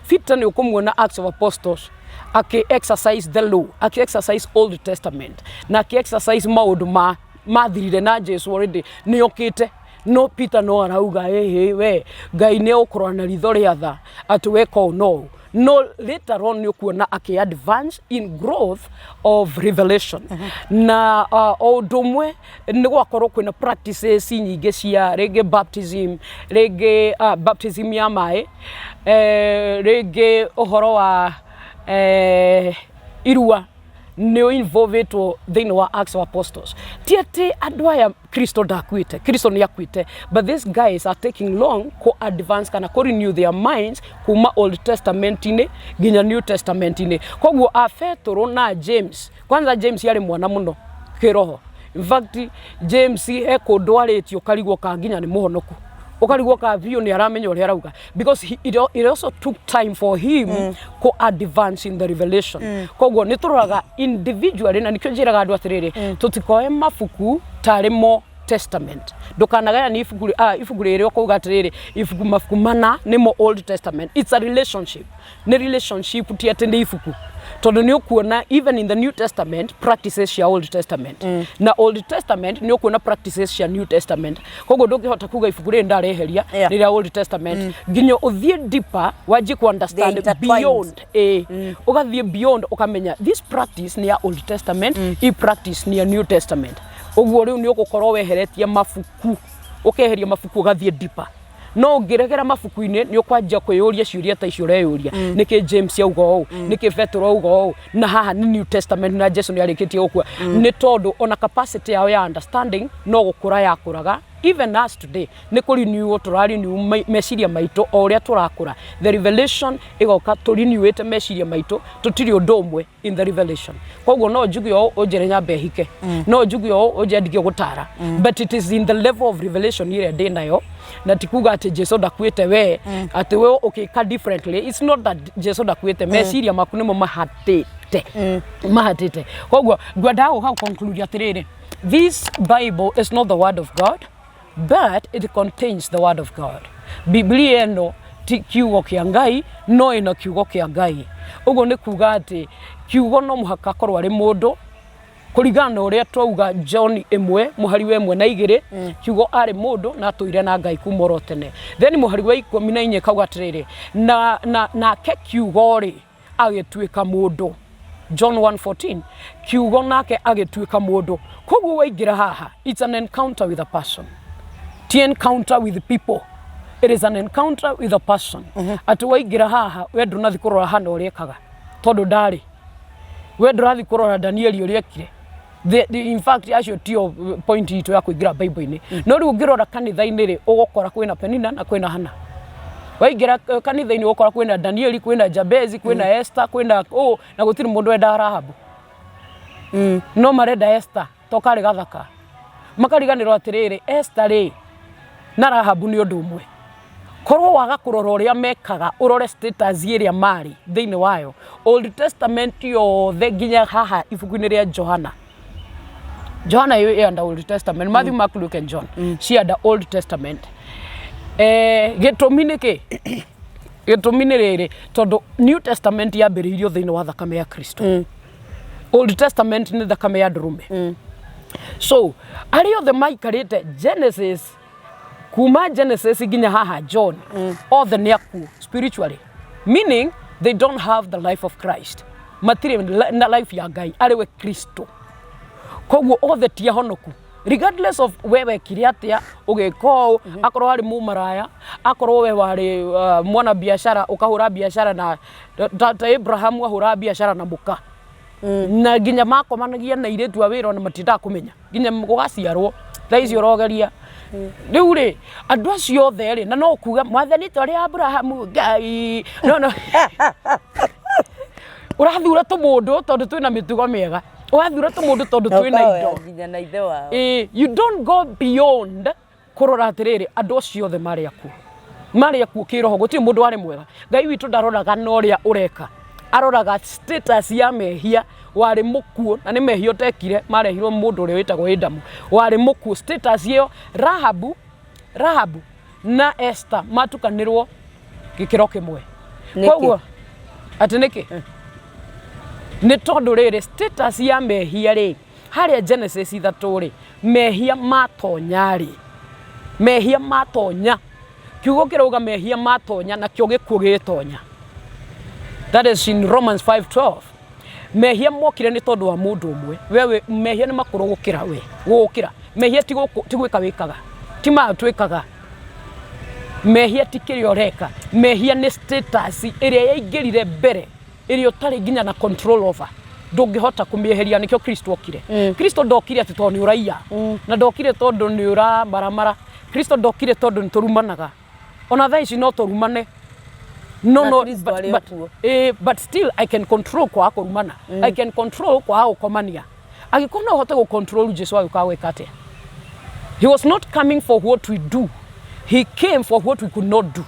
Peter nĩ ũkũmuona Acts of Apostles akĩ exercise the law, akĩ exercise Old Testament na akĩ exercise maũndũ ma mathirire na Jesu already nĩ okĩte. No Peter no arauga, "Ĩhĩ, we Ngai nĩ ũkũrora na ritho rĩa tha atĩ weka ũũ no ũũ." No later on nĩ ũkuona akĩ advance in growth of revelation. Na o ũndũ ũmwe nĩ gwakorwo kwĩna practices nyingĩ cia rĩngĩ baptism, rĩngĩ baptism ya maĩ, rĩngĩ ũhoro wa irua nĩ involvetwo thĩinĩ wa Acts of Apostles. Ti atĩ andũ aya Kristo ndakuĩte, Kristo nĩ akuĩte, but these guys are taking long ku advance kana ku renew their minds kuma Old Testament-inĩ nginya New Testament-inĩ. Koguo a Petũrũ na James, kwanza James yarĩ mwana mũno kĩroho. In fact, James he kũndũ arĩtie ũkarigwo ka nginya nĩ mũhonoku, ũkarigwo ka biũ nĩ aramenya ũrĩa arauga, because it also took time for him ku advance in the revelation. Koguo nĩ tũroraga individually, na nĩkĩo njĩraga andũ atĩrĩrĩ, tũtikoe mabuku tarĩ mo testament. Ndũkanagayanie ibuku ibuku rĩrĩ ũkauga atĩrĩrĩ, ibuku mabuku mana nĩmo Old Testament. It's a relationship, nĩ relationship, ti atĩ nĩ ibuku, tondũ nĩ ũkuona even in the New Testament practices cia Old Testament, na Old Testament nĩ ũkuona practices cia New Testament. Koguo ndũngĩhota kuga ibuku rĩrĩ ndareheria nĩ rĩa Old Testament nginya ũthiĩ deeper, wanjie ku understand They intertwined. beyond, ũgathiĩ beyond, ũkamenya this practice nĩ ya Old Testament, i practice nĩ ya New Testament. Ũguo rĩu nĩ ũgũkorwo weheretie mabuku, ũkeheria mabuku, ũgathiĩ deeper. No ũngĩregera mabuku-inĩ, nĩ ũkwanjia kwĩyũria ciũria ta icio ũreyũria: nĩkĩ James auga ũũ? Nĩkĩ Petero auga ũũ na haha nĩ New Testament na Jesu nĩ arĩkĩtie gũkua? Nĩ tondũ ona capacity yao ya understanding no gũkũra yakũraga. Even us today nĩ kũ renew tũra renew meciria maitũ o ũrĩa tũrakũra. The revelation ĩgoka tũ renewĩte meciria maitũ, tũtirĩ ũndũ ũmwe in the revelation. Koguo no njuge ũũ, ũnjĩre nyambe hike, no njuge ũũ, ũnjĩre ndige gũtara, but it is in the level of revelation ĩrĩa ndĩ nayo. Na ti kuga atĩ Jesu ndakuĩte we, atĩ we ũkĩka differently. It's not that Jesu ndakuĩte, meciria maku nĩmo mahatĩte, mahatĩte. Koguo ngwendaga gũka conclude atĩrĩrĩ, this Bible is not the word of God, but it contains the word of God. Biblia ĩno ti kiugo kĩa Ngai, no ĩno kiugo kĩa Ngai. Ũguo nĩ kuga atĩ kiugo no mũhaka akorwo arĩ mũndũ, kũringana na ũrĩa twauga John 1 mũhari wa 1 na 2, kiugo arĩ mũndũ na atũire na Ngai kuma oro tene. Then mũhari wa 14 kauga atĩrĩrĩ, na nake kiugo rĩ agĩtuĩka mũndũ. John 1:14, kiugo nake agĩtuĩka mũndũ. Koguo waingĩra haha, it's an encounter with a person, ti encounter with people. It is an encounter with a person, atĩ waingĩra haha, we ndũnathi kũrora hana ũrĩa ekaga tondũ ndarĩ. We ndũrathi kũrora Danieli ũrĩa ekire. In fact, acio tio point itũ ya kũingĩra Bible-inĩ. No rĩu ũngĩrora kanitha-inĩ rĩ, ũgũkora kwĩna Penina na kwĩna Hana. Waingĩra kanitha-inĩ, ũgũkora kwĩna Danieli, kwĩna Jabezi, kwĩna Esther, kwĩna ũ, na gũtirĩ mũndũ wendaga Rahabu. No marenda Esther to karĩ gathaka. Makariganĩrwo atĩrĩrĩ, Esther rĩ na Rahabu nĩ ũndũ ũmwe. Korwo waga kũrora ũrĩa mekaga, ũrore status ĩrĩa marĩ thĩinĩ wayo, Old Testament yothe nginya haha ibuku-inĩ rĩa Johana. Johana ĩ under Old Testament, Matthew, Mark, Luke and John ci under Old Testament. Gĩtũmi nĩ kĩ? Gĩtũmi nĩ rĩrĩ, tondũ New Testament yambĩrĩirio thĩinĩ wa thakame ya Kristo. Old Testament nĩ thakame ya ndũrũme. So arĩa othe maikarĩte Genesis, kuma Genesis nginya haha John, othe nĩ akuũ spiritually, meaning they don't have the life of Christ. Matirĩ na life ya Ngai arĩ we Kristo. Koguo othe ti ahonoku, regardless of we wekire atia, ũgĩka ũũ, akorwo warĩ mũmaraya, akorwo we warĩ mwana biacara, ũkahũra biacara na ta Abrahamu ahũraga biacara na mũka, na nginya makomanagia na airĩtu a wĩra, ona matindaga kũmenya nginya gũgaciarwo. Thaa ici ũrogeria rĩu rĩ, andũ acio othe rĩ, na no kuga mwathani ta ũrĩa Abrahamu Ngai, no ũrathura tũmũndũ tondũ twĩna mĩtugo mĩega, ũrathura tũmũndũ tondũ Na twĩna ũkahoya indo nginya na ithe wao. Ĩĩ, you don't go beyond kũrora atĩrĩrĩ, andũ acio othe marĩ akuũ, marĩ akuũ kĩroho. Gũtirĩ mũndũ warĩ mwega. Ngai witũ ndaroraga na ũrĩa ũreka, aroraga status ya mehia. Warĩ mũkuũ na nĩ mehia ũtekire marehirwo mũndũ ũrĩa wĩtagwo Adamu. Warĩ mũkuũ, status ĩyo. Rahabu na Esther matukanĩrwo gĩkĩro kĩmwe. Nĩkĩ? Koguo atĩ nĩkĩ? Nĩ tondũ rĩrĩ, status ya mehia rĩ, harĩa Genesis 3 rĩ, mehia matonya rĩ, mehia matonya, kiugo kĩrauga mehia matonya, nakĩo gĩkuũ gĩgĩtonya. That is in Romans 5:12. Mehia mokire nĩ tondũ wa mũndũ ũmwe. Wewe, mehia nĩ makũrũ gũkĩra we, gũgũkĩra. Mehia ti gwĩka wĩkaga, ti maya twĩkaga. Mehia ti kĩrĩa ũreka. Mehia nĩ status ĩrĩa yaingĩrire mbere, ĩrĩa ũtarĩ nginya na control over, ndũngĩhota kũmĩeheria. Nĩkĩo Kristo okire. Kristo ndokire atĩ tondũ nĩ ũraiya, na ndokire tondũ nĩ ũramaramara. Kristo ndokire tondũ nĩ tũrumanaga. Ona thaa ici no tũrumane, no Na no Kristo but, arĩ o but, kuo. But still I can control kwaga kũrumana, I can control kwaga gũkomania. Angĩkorwo no ũhote gũcontrol, Jesu agĩũkaga gwĩka atĩa? He was not coming for what we do, he came for what we could not do.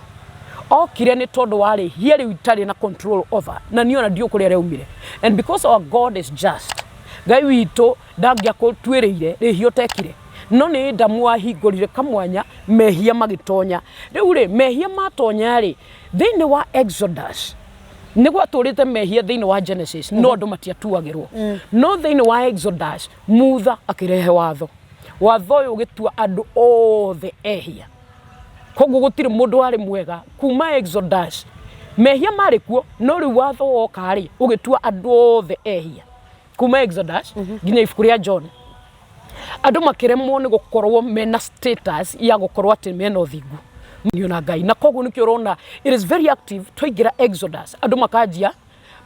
Okire nĩ tondũ warĩ hia rĩu itarĩ na control over, na niĩ ona ndiũ kũrĩa rĩaumire. And because our God is just, Ngai witũ ndangĩakũtuĩrĩire rĩhia ũtekire, no nĩ Adamu wahingũrire kamwanya, mehia magĩtonya. Rĩu rĩ, mehia matonya rĩ, thĩinĩ wa Exodus nĩ gwatũrĩte mehia thĩinĩ wa Genesis, no andũ matiatuagĩrwo. No thĩinĩ wa Exodus, Mutha akĩrehe watho. Watho ũyũ ũgĩtua andũ othe ehia. Koguo gũtirĩ mũndũ warĩ mwega kuma Exodus. Mehia marĩ kuo, no rĩu watho woka rĩ, ũgĩtua andũ othe ehia kuma Exodus nginya ibuku rĩa John. Andũ makĩremwo nĩ gũkorwo mena status ya gũkorwo atĩ mena ũthingu na Ngai, na koguo nĩkĩo ũrona it is very active. Twaingĩra Exodus, andũ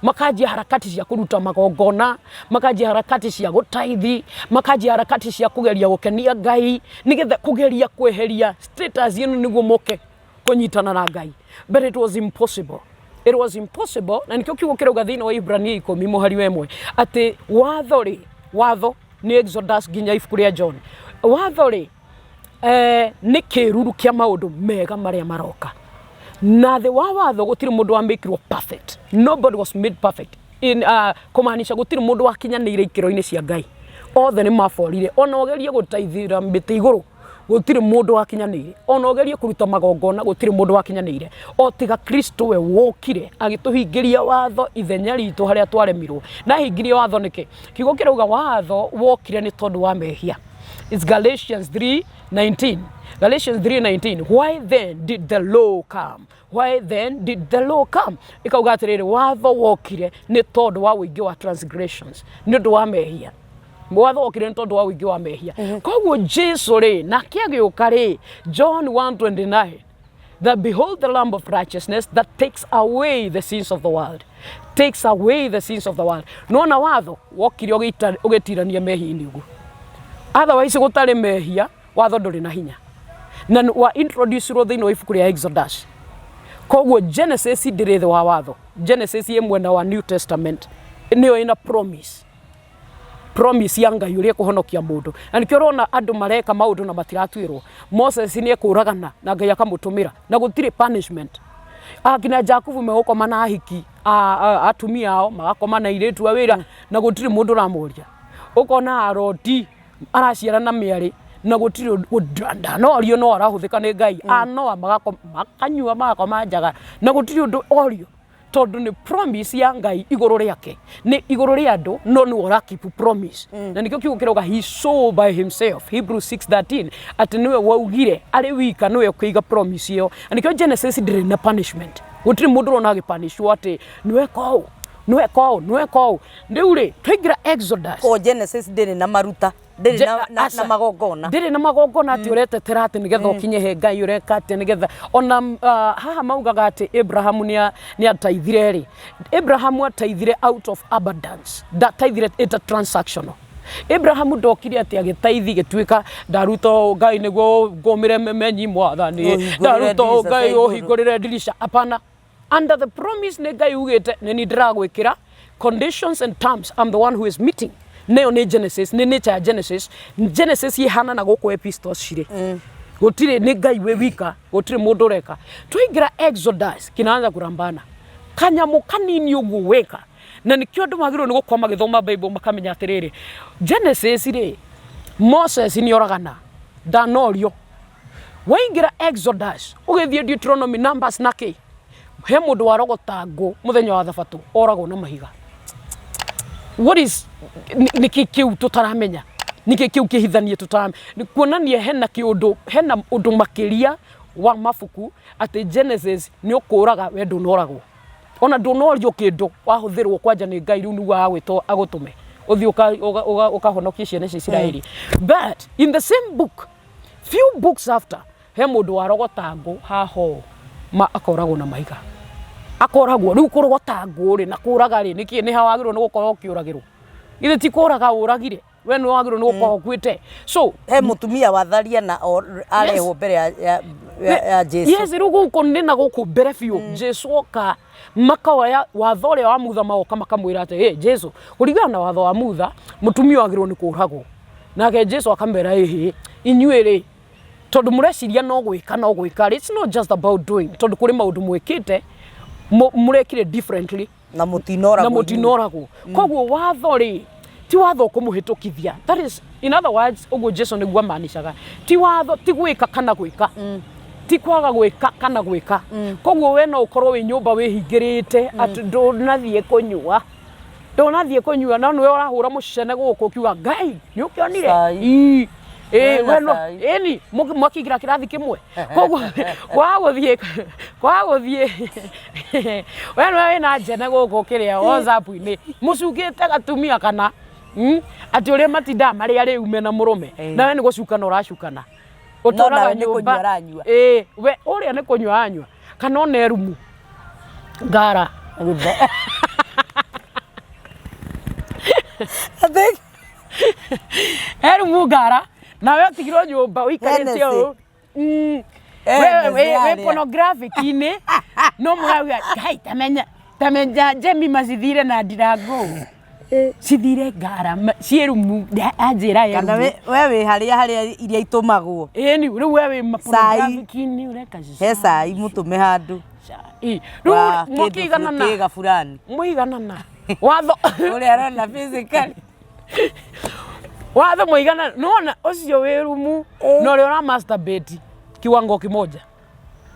makanjia harakati cia kũruta magongona, makanjia harakati cia gũtaithi, makanjia harakati cia kũgeria gũkenia Ngai, nĩgetha kũgeria kweheria status ĩno nĩguo moke kũnyitana na Ngai. But it was impossible, it was impossible. Na nĩkĩo kiugo kĩrauga thĩinĩ wa Ibrania 10 mũhari wa 1 atĩ watho rĩ, watho nĩ Exodus nginya ibuku rĩa John, watho rĩ Nĩ kĩruru kĩa maũndũ mega marĩa maroka. Na thĩ wa watho gũtirĩ mũndũ wamĩkirwo perfect. Nobody was made perfect. In, kũmaanisha gũtirĩ mũndũ wakinyanĩire ikĩro-inĩ cia Ngai. Othe nĩ maborire. Ona ũgerie gũtaithĩra mĩtĩ igũrũ gũtirĩ mũndũ wakinyanĩire. Ona ũgerie kũruta magongona gũtirĩ mũndũ wakinyanĩire. O tiga Kristo we wokire agĩtũhingĩria watho ithenya ritũ harĩa twaremirwo. Na ahingirie watho nĩkĩ? Kiugo kĩrauga watho wokire nĩ tondũ wa mehia. It's Galatians 3:19. Galatians 3:19. Why then did the law come? Why then did the law come? Ikauga atĩrĩrĩ, watho wokire nĩ tondũ wa ũingĩ wa transgressions, nĩ ũndũ wa mehia. Watho wokire nĩ tondũ wa ũingĩ wa mehia. Koguo Jesu rĩ, nake agĩũka rĩ, John 1:29 that behold the lamb of righteousness that takes away the sins of the world, takes away the sins of the world. Nona watho wokire ũgĩtirania mehia-inĩ ũguo, otherwise gũtarĩ mehia watho ndũrĩ na hinya, na wa introduce-irwo thĩinĩ wa ibuku rĩa Exodus. Koguo Genesis ndĩrĩ thĩ wa watho. Genesis ĩ mwena wa New Testament, nĩyo ĩna promise ya Ngai ũrĩa ĩkũhonokia mũndũ, na nĩkĩo ũrona andũ mareka maũndũ na matiratuĩrwo. Moses nĩ ekũragana na Ngai akamũtũmĩra na gũtirĩ punishment. Akina Jakubu megũkoma na ahiki atumia ao, magakoma na airĩtu a wĩra na gũtirĩ mũndũ ũramoria. Ũkona Aroti araciara na mĩarĩ na gũtirĩ ndanorio, no arahũthĩka nĩ Ngai. Anoa makanyua magakoma njaga na gũtirĩ ũndũ orio, tondũ nĩ promise ya Ngai igũrũ rĩake, nĩ igũrũ rĩa andũ, no nĩwe ũra keep promise. Na nĩkĩo kiugo kĩrauga he swore by himself, Hebrews 6:13, atĩ nĩwe waugire arĩ wika nĩwe ũkĩiga promise ĩyo. Na nĩkĩo Genesis ndĩrĩ na punishment. Gũtirĩ mũndũ ũrona agĩpanishwo atĩ nĩweka ũũ, nĩweka ũũ, nĩweka ũũ. Rĩu rĩ, twaingĩra Exodus. Ko Genesis ndĩrĩ na maruta, ndĩrĩ na magongona. Ndĩrĩ na magongona atĩ ũretetera atĩ nĩgetha ũkinye he Ngai, ũreka atĩ nĩgetha ona haha maugaga atĩ Abraham nĩ ataithire rĩ, Abraham ataithire out of abundance, ndataithire ĩta transactional. Abraham ndokire atĩ agĩtaithi gĩtuĩka ndaruta ũũ Ngai nĩguo ngũmĩre memenyi mwathani, Ũhingũrĩre ndaruta ũũ ndirica Ngai cia igũrũ. Ũhingũrĩre ndirica. Hapana, under the promise nĩ Ngai ugĩte nĩ ni ndĩragwĩkĩra conditions and terms, I'm the one who is meeting. Nayo nĩ Genesis, nĩ nature ya Genesis. Genesis ihana na gũkũ epistles cirĩ gũtirĩ, nĩ Ngai wĩ wika, gũtirĩ mũndũ ũreka. Twaingĩra Exodus kinaanza kurambana kanyamũ kanini ũguo weka, na nĩkĩo andũ magĩrĩirwo nĩ gũkorwo magĩthoma Bible makamenya atĩrĩrĩ, Genesis rĩ, Moses nĩ oragana ndanorio. Waingĩra Exodus ũgĩthiĩ Deuteronomy, Numbers na kĩ, he mũndũ warogota ngũ mũthenya wa thabatũ oragwo na mahiga. What is nĩkĩ kĩu tũtaramenya? Nĩkĩ kĩu kĩhithanie tũtaramenya? Nĩ kuonania hena kĩũndũ, hena ũndũ makĩria wa mabuku, atĩ Genesis nĩ ũkũraga we ndũnoragwo, ona ndũnorio kĩndũ, wahũthĩrwo kwanja nĩ Ngai, rĩu nĩguo agwĩtwo agũtũme ũthiĩ ũkahonokie ciana cia Isiraeli. But in the same book, few books after, he mũndũ warogota ngũ haha ũũ ma akoragwo na mahiga, akoragwo. Rĩu kũrogota ngũ rĩ na kũraga rĩ, nĩkĩ nĩ ha wagĩrĩirwo nĩ gũkorwo ũkĩũragĩrwo? Githĩ ti kũraga ũragire? We nĩ wagĩrĩirwo nĩ gũkorwo ũkuĩte. So he mũtumia watharia na arehwo mbere ya Jesu. Yes, rĩu gũkũ nĩ na gũkũ mbere biũ Jesu oka, makoya watho ũrĩa wa Mutha, magoka makamwĩra atĩ, "Hey, Jesu, kũringana na watho wa Mutha mũtumia wagĩrĩirwo nĩ kũragwo." Nake Jesu akamera, "Ĩhĩ, inyuĩ rĩ, tondũ mũreciria no gwĩka no gwĩka rĩ, it's not just about doing, tondũ kũrĩ maũndũ mwĩkĩte mũrekire differently na mũtinoragwo na mũtinoragwo. Koguo watho rĩ, ti watho ũkũmũhĩtũkithia." That is, in other words, ũguo Jesu nĩguo amanicaga, ti watho, ti gwĩka kana gwĩka, ti kwaga gwĩka kana gwĩka. Koguo we no ũkorwo wĩ nyũmba wĩhingĩrĩte atĩ ndũnathiĩ kũnyua, ndũnathiĩ kũnyua, no nĩwe ũrahũra mũcene gũkũ ũkiuga Ngai nĩ ũkĩonire. Cai. Ii. Ĩ, Wena we no cai. ĩni mwakĩingĩra kĩrathi kĩmwe, koguo kwaga gũthiĩ we nĩwe wĩna njene gũkũ kĩrĩa WhatsApp-inĩ mũcukĩte gatumia kana atĩ ũrĩa matindaga marĩ arĩu mena mũrũme. Nawe nĩ gũcukana ũracukana. No nawe nĩ kũnyua ũranyua. Ĩĩ, we ũrĩa nĩ kũnyua anyua kana ona erumu ngara. I think Erumu ngara, nawe ũtigirwo nyũmba ũikarĩte Hennessy. ũũ. Hennessy Wĩ harĩa. pornographic-inĩ, no mũrauga Ngai tamenya tamenya Jemima cithire na ndirangũ. Cithire ngara ciĩ rumu anjĩra ye Kana rumu. we wĩ harĩa harĩa iria itũmagwo. Ĩni rĩu we wĩ Cai. mapornographic-inĩ ũreka He cai mũtũme handũ. Ĩ, rĩu Wa kĩndũ mũkĩiganana kĩga fulani. Mũiganana watho. Ũrĩa arona physically. Watho mũigana nona ũcio wĩ rumu na ũrĩa ũra masturbate kiwango kimoja.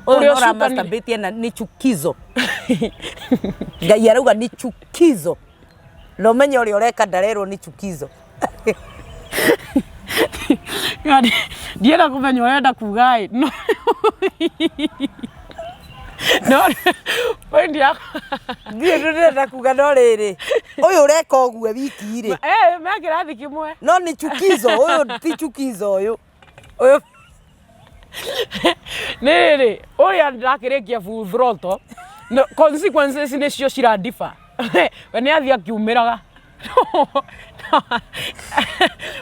Ũyũ Ũrĩa no ũra ũcukanire. masturbate ena nĩ chukizo. Ngai arauga nĩ chukizo. Na ũmenye ũrĩa ũreka ndarerwo nĩ chukizo. Yani, ndienda kũmenya ũrenda kuga ĩ no no point yakwa. Ndiũ ndĩrenda kuga no rĩrĩ. Ũyũ ũreka ũguo wiki rĩ. Eh, me kĩrathi kĩmwe. No nĩ chukizo, ũyũ ti chukizo ũyũ. Ũyũ Nĩ rĩrĩ ũrĩa ndakĩrĩkia full throttle no, consequences nĩcio cirandiba. We nĩ athiĩ akiumĩraga,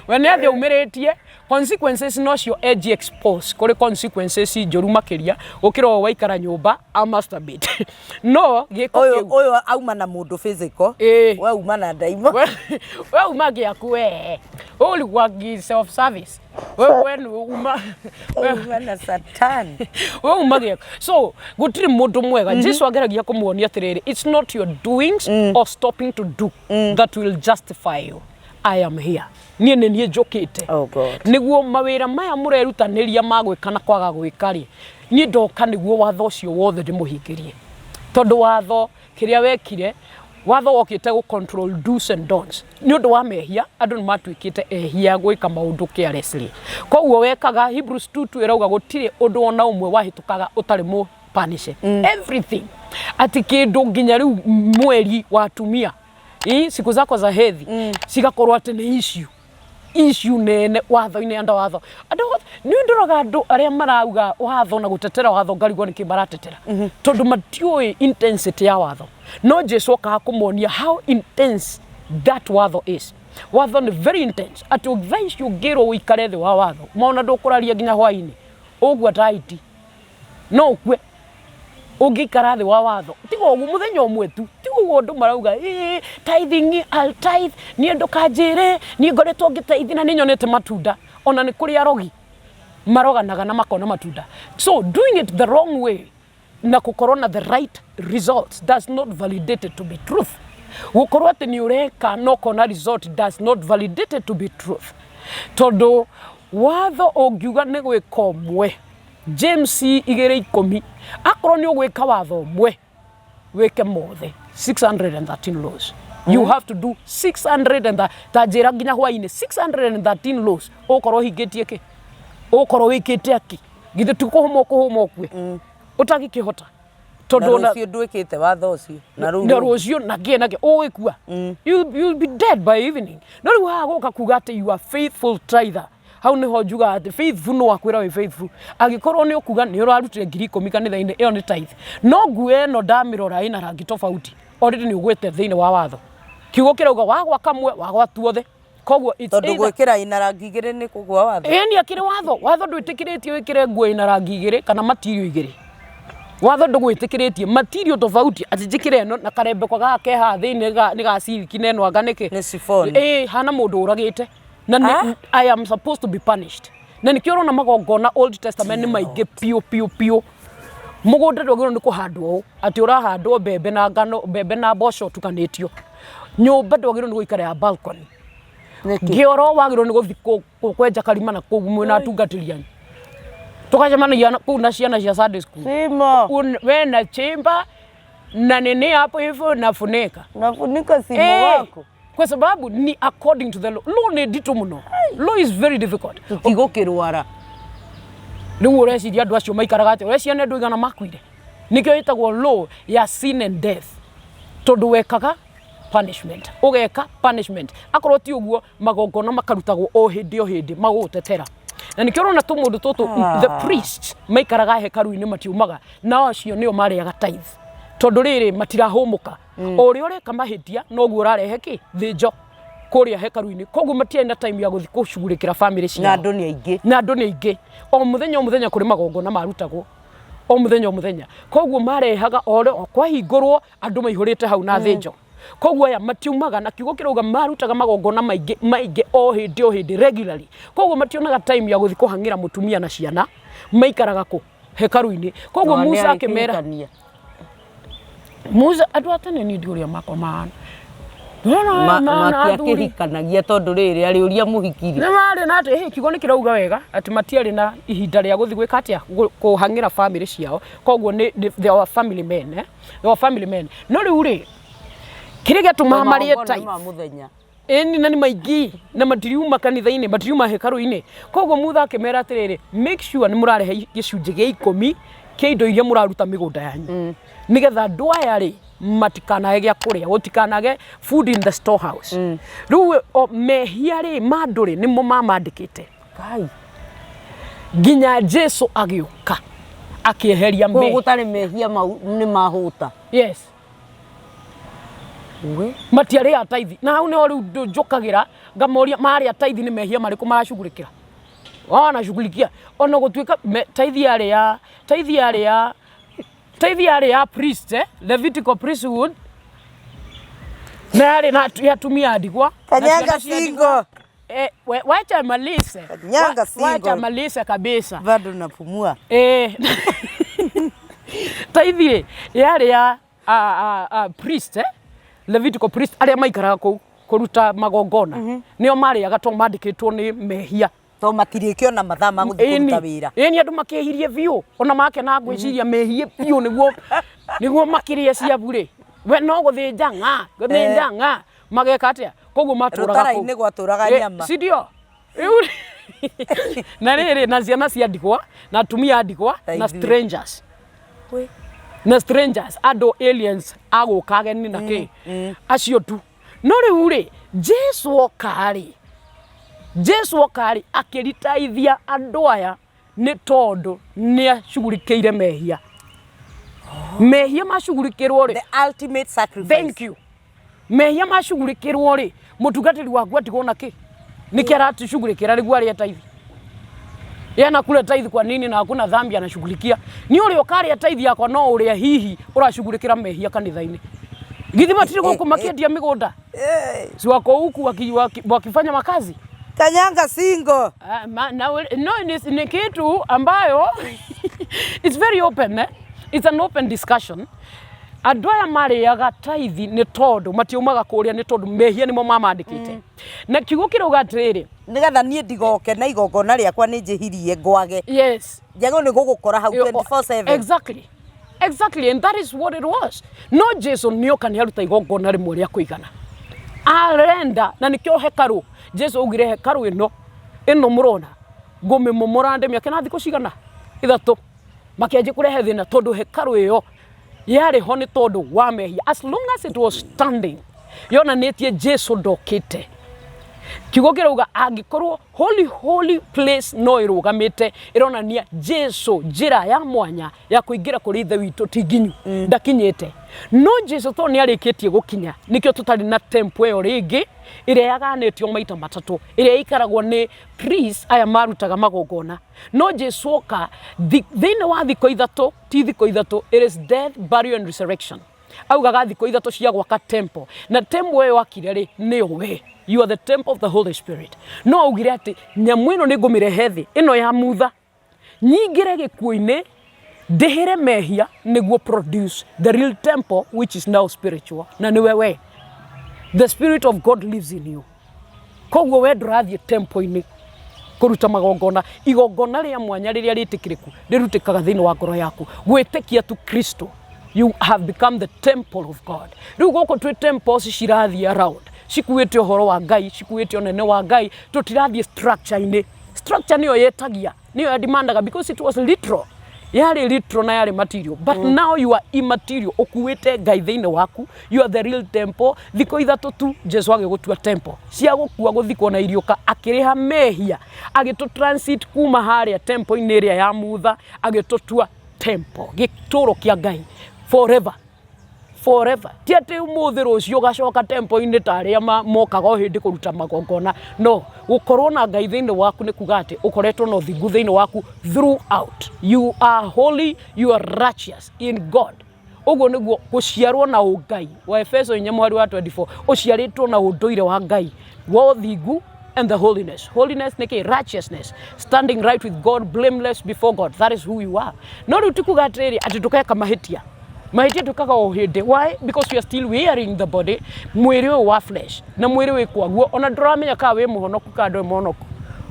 we nĩ athiĩ aumĩrĩtie consequences nocio eji expose kũrĩ consequences njũru makĩria gũkĩra ũyũ waikara nyũmba a masturbate no gĩko ũyũ kĩu. Ũyũ auma na mũndũ physical. Ĩĩ. We uma na ndaimo. We uma gĩaku, we ũrigwa self service, we nĩ uma we. Uma na Satan. We uma gĩaku, so gũtirĩ mũndũ mwega. Jesu ageragia kũmuonia atĩrĩrĩ, it's not your doings or stopping to do that will justify you. I am here, niĩ nĩ niĩ njũkĩte Oh God. nĩguo mawĩra maya mũrerutanĩria ma gwĩka na kwaga gwĩka rĩ, niĩ ndoka nĩguo watho ũcio wothe ndĩmũhingĩrie, tondũ watho kĩrĩa wekire, watho wokĩte gũ control do's and don'ts. Nĩ ũndũ wa mehia andũ nĩ matuĩkĩte ehia gwĩka maũndũ carelessly, koguo wekaga Hebrews 2:2 ĩrauga gũtirĩ ũndũ ona ũmwe wahĩtũkaga ũtarĩ mũ punish everything, atĩ kĩndũ nginya rĩu mweri wa atumia ĩ siku zako za hedhi cigakorwo atĩ nĩ issue issue nene watho-inĩ. Anda watho andũ nĩ ndoraga andũ arĩa marauga watho na gũtetera watho, ngarigwo nĩkĩ maratetera, tondũ matiũĩ intensity ya watho. No Jesu okaga kũmonia how intense that watho is. Watho nĩ very intense, atĩ thaa ici ũngĩrwo ũikare thĩ wa watho maona ndũkũraria nginya hwainĩ ũguo taiti no ũkue ũngĩikara thĩ wa watho. Tiga ũguo mũthenya ũmwe tu, tiga ũguo andũ marauga "Ĩ, tithing, I'll tithe, niĩ ndũkanjĩre, niĩ ngoretwo ngĩtithe na nĩ nyonete matunda." Ona nĩ kũrĩ arogi maroganaga na makona matunda. So doing it the wrong way na gũkorwo na the right results does not validate it to be truth. Gũkorwo atĩ nĩ ũreka na ũkona result does not validate it to be truth, tondũ watho ũngiuga nĩ gwĩka ũmwe, James 2:10, akorwo nĩ ũgwĩka watho ũmwe wĩke mothe 613 laws. You have to do 600 and ta njĩra nginya hwainĩ 613 laws ũgũkorwo ũhingĩtie kĩ, ũgũkorwo wĩkĩte akĩ? Githĩ ti kũhũma ũkũhũma ũkue ũtagĩkĩhota? Na Tondũ ona rũciũ ndwĩkĩte watho ũcio na rĩu na rũciũ na kĩ na kĩ ũgĩkua, you'll be dead by evening. No rĩu haha gũka kuga atĩ you are faithful tither, hau nĩho njugaga atĩ faithful no akwĩra wĩ faithful angĩkorwo nĩ ũkuga nĩ ũrarutire 10,000 kanitha-inĩ, ĩyo nĩ tithe. No nguo ĩno ndamĩrora ĩna rangi tofauti, already nĩ ũgwĩte thĩinĩ wa watho. Kiugo kĩrauga wagwa kamwe wagwa tuothe, koguo it's Tondũ either gwĩkĩra ina rangi igĩrĩ nĩ kũgwa watho. Ĩni akĩrĩ watho. Watho ndwĩtĩkĩrĩtie wĩkĩre nguo ĩna rangi igĩrĩ kana material igĩrĩ. Watho ndũgwĩtĩkĩrĩtie material tofauti, atĩ njĩkĩre ĩno na karembeko gaka ke haha thĩinĩ nĩ ga silk na ĩno anga nĩkĩ. Nĩ chiffon. Ĩĩ, hana mũndũ ũragĩte na nĩ, I am supposed to be punished. Na nĩkĩo ũrona magongona Old Testament nĩ maingĩ piũ piũ piũ. Mũgũnda ndwagĩrĩirwo nĩ kũhandwo ũũ atĩ ũrahandwo mbembe na ngano, mbembe na mboco ũtukanĩtio. Nyũmba ndwagĩrĩirwo nĩ gũikara ya balcony. Nĩkĩ? Ngĩoro wagĩrĩirwo nĩ gũthiĩ kwenja karima na kũu mwĩna atungatĩri anyu, tũgacemanagia kũu na ciana cia Sunday school. Simo. We na chimba na nini hapo hivyo nafunika. Nafunika simo wako. Kwa sababu ni according to the law. Law nĩ nditũ mũno. Law is very difficult. Tũtigũkĩrwara. Rĩu ũreciria andũ acio maikaraga atĩa? Ũreciria nĩ andũ aigana makuire? Nĩkĩo ĩtagwo law ya sin and death, tondũ wekaga punishment, ũgeka punishment. Akorwo ti ũguo, magongona makarutagwo o hĩndĩ o hĩndĩ magũgũtetera. Na nĩkĩo ũrona tũmũndũ tũtũ, the priests maikaraga hekaru-inĩ matiumaga, nao acio nĩo marĩaga tithe, tondũ rĩrĩ matirahũmũka. O ũrĩa ũreka mahĩtia noguo ũrarehe kĩ thĩnjo kũrĩa hekaru-inĩ, koguo matiarĩ na time ya gũthiĩ gũcugurĩkĩra family ciao. Na andũ nĩ aingĩ. Na andũ nĩ aingĩ. O mũthenya o mũthenya kũrĩ magongona marutagwo o mũthenya o mũthenya, koguo marehaga o kwahingũrwo andũ maihũrĩte hau na thĩnjo. Koguo aya matiumaga na kiugo kĩrauga marutaga magongona maingĩ maingĩ o hĩndĩ o hĩndĩ regularly. Koguo mationaga time ya gũthiĩ kũhang'ĩra mũtumia na ciana, maikaraga kũ? Hekarũ-inĩ. Koguo Musa akĩmera Musa andũ a tene niĩ ndiũĩ ũrĩa makomaga. Matiakĩhikanagia tondũ rĩrĩ arĩ ũria mũhikiri. Nĩ marĩ na atĩ kiugo nĩ kĩrauga wega atĩ matiarĩ na ihinda rĩa gũthiĩ gwĩka atĩa kũhang'ĩra famĩlĩ ciao. Koguo nĩ they were family men, eh? They were family men. No rĩu rĩ kĩrĩa gĩatũmaga marĩe tithe ma mũthenya. Ĩni na nĩ maingĩ na matiriuma kanitha-inĩ matiriuma hekarũ-inĩ. Koguo Mutha akĩmera atĩrĩrĩ, make sure nĩ mũrarehe gĩcunjĩ gĩa ikũmi kĩa indo iria mũraruta mĩgũnda yanyu. Nĩgetha andũ aya rĩ matikanage gĩa kũrĩa, gũtikanage food in the storehouse. Rĩu o mehia rĩ ma andũ rĩ nĩmo mamandĩkĩte. Ngai. Nginya Jesu agĩũka akĩeheria Kũu mehia. gũtarĩ mehia mau nĩ mahũta. Yes. We. Matiarĩaga taithi na hau nĩho rĩu njũkagĩra ngamoria marĩa taithi nĩ mehia marĩkũ maracugurĩkĩra wao wanashughulikia ona gũtuĩka taithi yarĩ ya taithi yarĩ ya taithi yarĩ ya priest eh? Levitical priesthood na yarĩ na ya atumia a ndigwa na Kanyanga ciana cia ndigwa. single. Eh, wacha malise Kanyanga wacha single. malise kabisa. Bado napumua. Eh. Taithi rĩ yarĩ ya a priest eh? Levitical priest arĩa maikaraga kũu kũruta magongona nĩo marĩaga tondũ mandĩkĩtwo nĩ mehia. To matirĩkĩona mathaa ma gũthiĩ kũruta wĩra. Ĩni andũ makĩhirie biũ ona makena ngwĩciria mehie biũ nĩguo nĩguo makĩrĩe ciabu rĩ we no gũthĩnja ng'a gũthĩnja ng'a mageka atĩa koguo matũraga kũu. Rũtara-inĩ gwatũraga nyama. Si ndio? Rĩu na rĩrĩ na ciana cia ndigwa na atumia a ndigwa na Thaithuĩ. strangers na strangers andũ aliens agũka ageni na kĩ acio tu. No rĩu rĩ Jesu oka rĩ Jesu oka rĩ akĩritaithia andũ aya nĩ tondũ nĩ acugurikĩire mehia. Mehia macugurikĩrwo rĩ The ultimate sacrifice. Thank you. Mehia macugurikĩrwo rĩ mũtungatĩri waku atigwo na kĩ? Nĩkĩ aratũcugurikĩra nĩguo arĩe taithi? Yeye anakula taithi kwa nini na hakuna dhambi anashughulikia? Ni ũrĩa ũkarĩa taithi yakwa no ũrĩa hihi ũracugurikĩra mehia kanitha-inĩ. Githĩ matirĩ gũkũ makĩendia mĩgũnda? Si wako huku wakifanya makazi? Kanyanga single. No, ni kitu ambayo it's very open, eh? It's an open discussion. Andũ aya marĩaga taithi nĩ tondũ matiumaga kũrĩa nĩ tondũ mehia nĩmo mamandĩkĩte. Na kiugo kĩrauga atĩrĩrĩ, Nĩgetha niĩ ndigoke na igongona rĩakwa nĩ njĩhirie ngwage. Yes. Njagĩrĩirwo nĩ gũgũkora hau 24/7. Exactly. Exactly, and that is what it was. No Jesu nĩoka nĩ aruta igongona rĩmwe rĩa kũigana. Arenda, na nĩkĩo hekarũ, Jesu augire hekarũ ĩno, ĩno mũrona, ngũmĩmomora ndĩmĩake na thikũ cigana? 3. Makĩanjia kũrehe thĩna tondũ hekarũ ĩyo yarĩ ho nĩ tondũ wa mehia. As long as it was standing, yonanĩtie Jesu ndokĩte. Kiugo kĩrauga angĩkorwo holy holy place no ĩrũgamĩte, ĩronania Jesu njĩra ya mwanya ya kũingĩra kũrĩ Ithe witũ ti nginyu, ndakinyĩte. No Jesu tondũ nĩ arĩkĩtie gũkinya, nĩkĩo tũtarĩ na temple ĩyo rĩngĩ ĩrĩa yaganĩtio maita matatũ, ĩrĩa ĩikaragwo nĩ priests aya marutaga magongona. No Jesu oka thĩinĩ wa thikũ ithatũ, ti thikũ ithatũ, it is death, burial and resurrection. Augaga thikũ ithatũ cia gwaka temple, na temple ĩyo akire rĩ nĩyo we. You are the temple of the Holy Spirit. No augire atĩ nyamũ ĩno nĩ ngũmĩrehe thĩ ĩno ya mutha, nyingĩre gĩkuũ-inĩ, ndĩhĩre mehia nĩguo produce the real temple which is now spiritual, na nĩwe we. The spirit of God lives in you. Koguo we ndũrathiĩ temple-inĩ kũruta magongona, igongona rĩa mwanya rĩrĩa rĩtĩkĩrĩku rĩrutĩkaga thĩinĩ wa ngoro yaku. Gwĩtĩkia tu Kristo, you have become the temple of God. Rĩu gũkũ twĩ temples cirathiĩ around, cikuĩte ũhoro wa Ngai, cikuĩte ũnene wa Ngai, tũtirathiĩ structure-inĩ. Structure nĩyo yetagia, nĩyo yademandaga because it was literal. Yarĩ literal na yarĩ material, but now you are immaterial. Ũkuĩte Ngai thĩinĩ waku, you are the real temple. Thikũ ithatũ tu Jesu agĩgũtua temple cia gũkua gũthikwo na iriũka, akĩrĩha mehia, agĩtũ transit kuma harĩa temple-inĩ ĩrĩa ya mutha, agĩtũtua temple, gĩtũro kĩa Ngai forever. Forever. Ti atĩ ũmũthĩ rũciũ ũgacoka temple-inĩ ta arĩa mokaga o hĩndĩ kũruta magongona. No, gũkorwo na Ngai thĩinĩ waku nĩ kuga atĩ ũkoretwo na ũthingu thĩinĩ waku throughout. You are holy, you are righteous in God. Ũguo nĩguo gũciarwo na ũngai wa Efeso 4 mũhari wa 24, ũciarĩtwo na ũndũire wa Ngai wa ũthingu and the holiness. Holiness nĩ kĩ? Righteousness, standing right with God, blameless before God. That is who you are. No rĩu ti kuga atĩrĩrĩ atĩ ndũgeka mahĩtia. Mahĩtia twĩkaga o hĩndĩ. Why? Because we are still wearing the body, mwĩrĩ ũyũ wa flesh. Na mwĩrĩ wĩ kwaguo, ona ndũramenya kana wĩ mũhonoku kana ndũrĩ mũhonoku.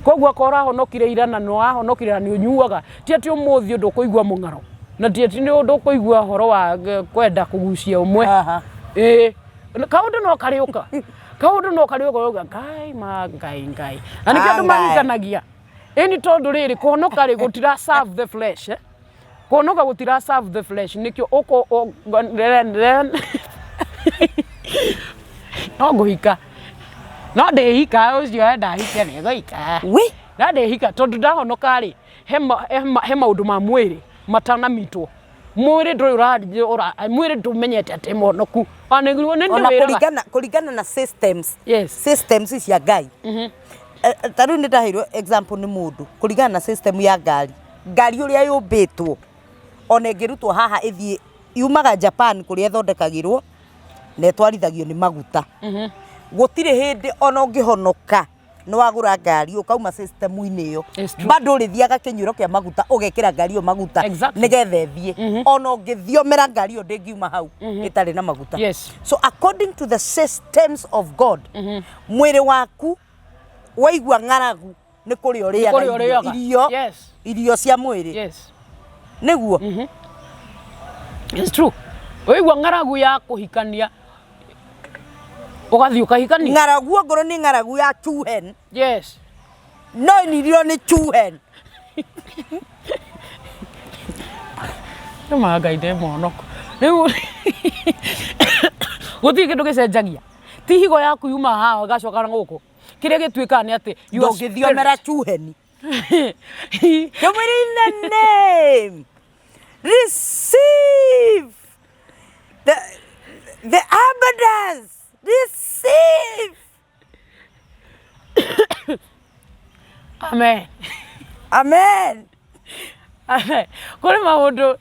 Koguo akorwo ũrahonokire ira na nĩ wahonokire na nĩ ũnyuaga, ti atĩ ũmũthĩ ndũkũigua mũng'aro. Na ti atĩ nĩ ndũkũigua ũhoro wa kwenda kũgucia ũmwe. Ĩĩ, kaũndũ no karĩũka. Kaũndũ no karĩũka ũkauga Ngai ma Ngai Ngai. Na nĩkĩo andũ Ah, Ngai. mahikanagia. Ĩni tondũ rĩrĩ kũhonoka rĩ gũtira serve the flesh. Eh? Kũhonoka gũtira serve the flesh nĩkĩo ũkũ no ngũhika. No ndĩhika ũcio enda ahike nĩ ngũhika. Wi. No ndĩhika tondũ ndahonoka rĩ he maũndũ ma mwĩrĩ matanamitwo. Mwĩrĩ ndũrĩ ũra mwĩrĩ ndũmenyete atĩ mũhonoku. Ona nĩguo nĩ Ona ndĩwĩraga. kũringana na systems. Yes. Systems cia Ngai. Ta rĩu nĩ ndaheirwo example nĩ mũndũ kũringana na system ya ngari. Ngari ũrĩa yũmbĩtwo ona ĩngĩrutwo haha ĩthiĩ yumaga Japan kũrĩa ĩthondekagĩrwo na ĩtwarithagio nĩ maguta. Gũtirĩ hĩndĩ ona ũngĩhonoka nĩ wagũra ngari ũkauma system-inĩ ĩyo It's true. bado ũrĩthiaga kĩnyuĩro kĩa maguta ũgekĩra ngari ĩyo maguta nĩgetha ĩthiĩ. Ona ũngĩthiomera ngari ĩyo ndĩngiuma hau ĩtarĩ na maguta. So according to the systems of God, mwĩrĩ waku waigua ng'aragu nĩ kũrĩa ũrĩaga Kũrĩa ũrĩaga. irio, irio cia mwĩrĩ. Nĩguo. It's true. Waigua ng'aragu ya kũhikania ũgathiĩ ũkahikania. Ng'aragu ongorwo nĩ ng'aragu ya chuhen. No irio nĩ chuhen. Nĩ ma Ngai ndĩ mũhonoku. Rĩu gũtirĩ kĩndũ gĩcenjagia. Ti higo yaku yuma haha ĩgacoka na gũkũ. Kĩrĩa gĩtuĩkaga nĩ atĩ your Ndũngĩthiomera spirit chuheni. Kĩmwĩrĩ in the name. Receive the abundance. Receive. Amen. Amen. Amen. Kũrĩ maũndũ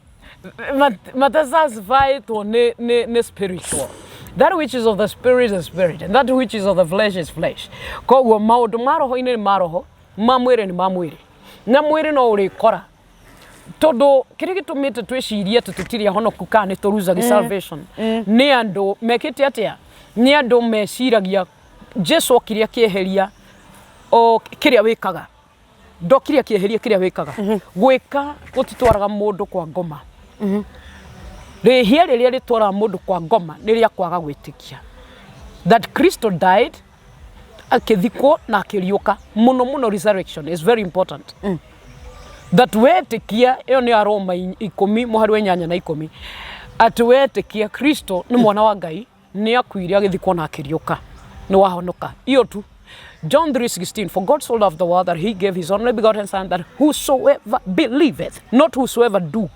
matasatisfiedwo nĩ spiritual. That which is of the spirit is spirit, and that which is of the flesh is flesh. Koguo maũndũ ma roho-inĩ nĩ ma roho, ma mwĩrĩ nĩ ma mwĩrĩ. Na mwĩrĩ no ũrĩkora. Tondũ kĩrĩa gĩtũmĩte twĩcirie atĩ tũtirĩ ahonoku kana nĩ tũruzagi salvation nĩ andũ mekĩte atĩa? Nĩ andũ meciragia Jesu okire akĩeheria o kĩrĩa wĩkaga. Ndokire akĩeheria kĩrĩa wĩkaga. Gwĩka gũtitwaraga mũndũ kwa ngoma. Rĩhia rĩrĩa rĩtwaraga mũndũ kwa ngoma nĩ rĩa kwaga gwĩtĩkia. That Kristo died, akĩthikwo na akĩriũka. Mũno mũno resurrection is very important. That wetĩkia, ĩyo nĩ Aroma 10 mũhari wa 8 na 10, atĩ wetĩkia Kristo nĩ mwana wa Ngai, nĩ akuire agĩthikwo na akĩriũka, nĩ wahonoka. Iyo tu. John 3:16, for God so loved the world that he gave his only begotten son, that whosoever believeth, not whosoever do,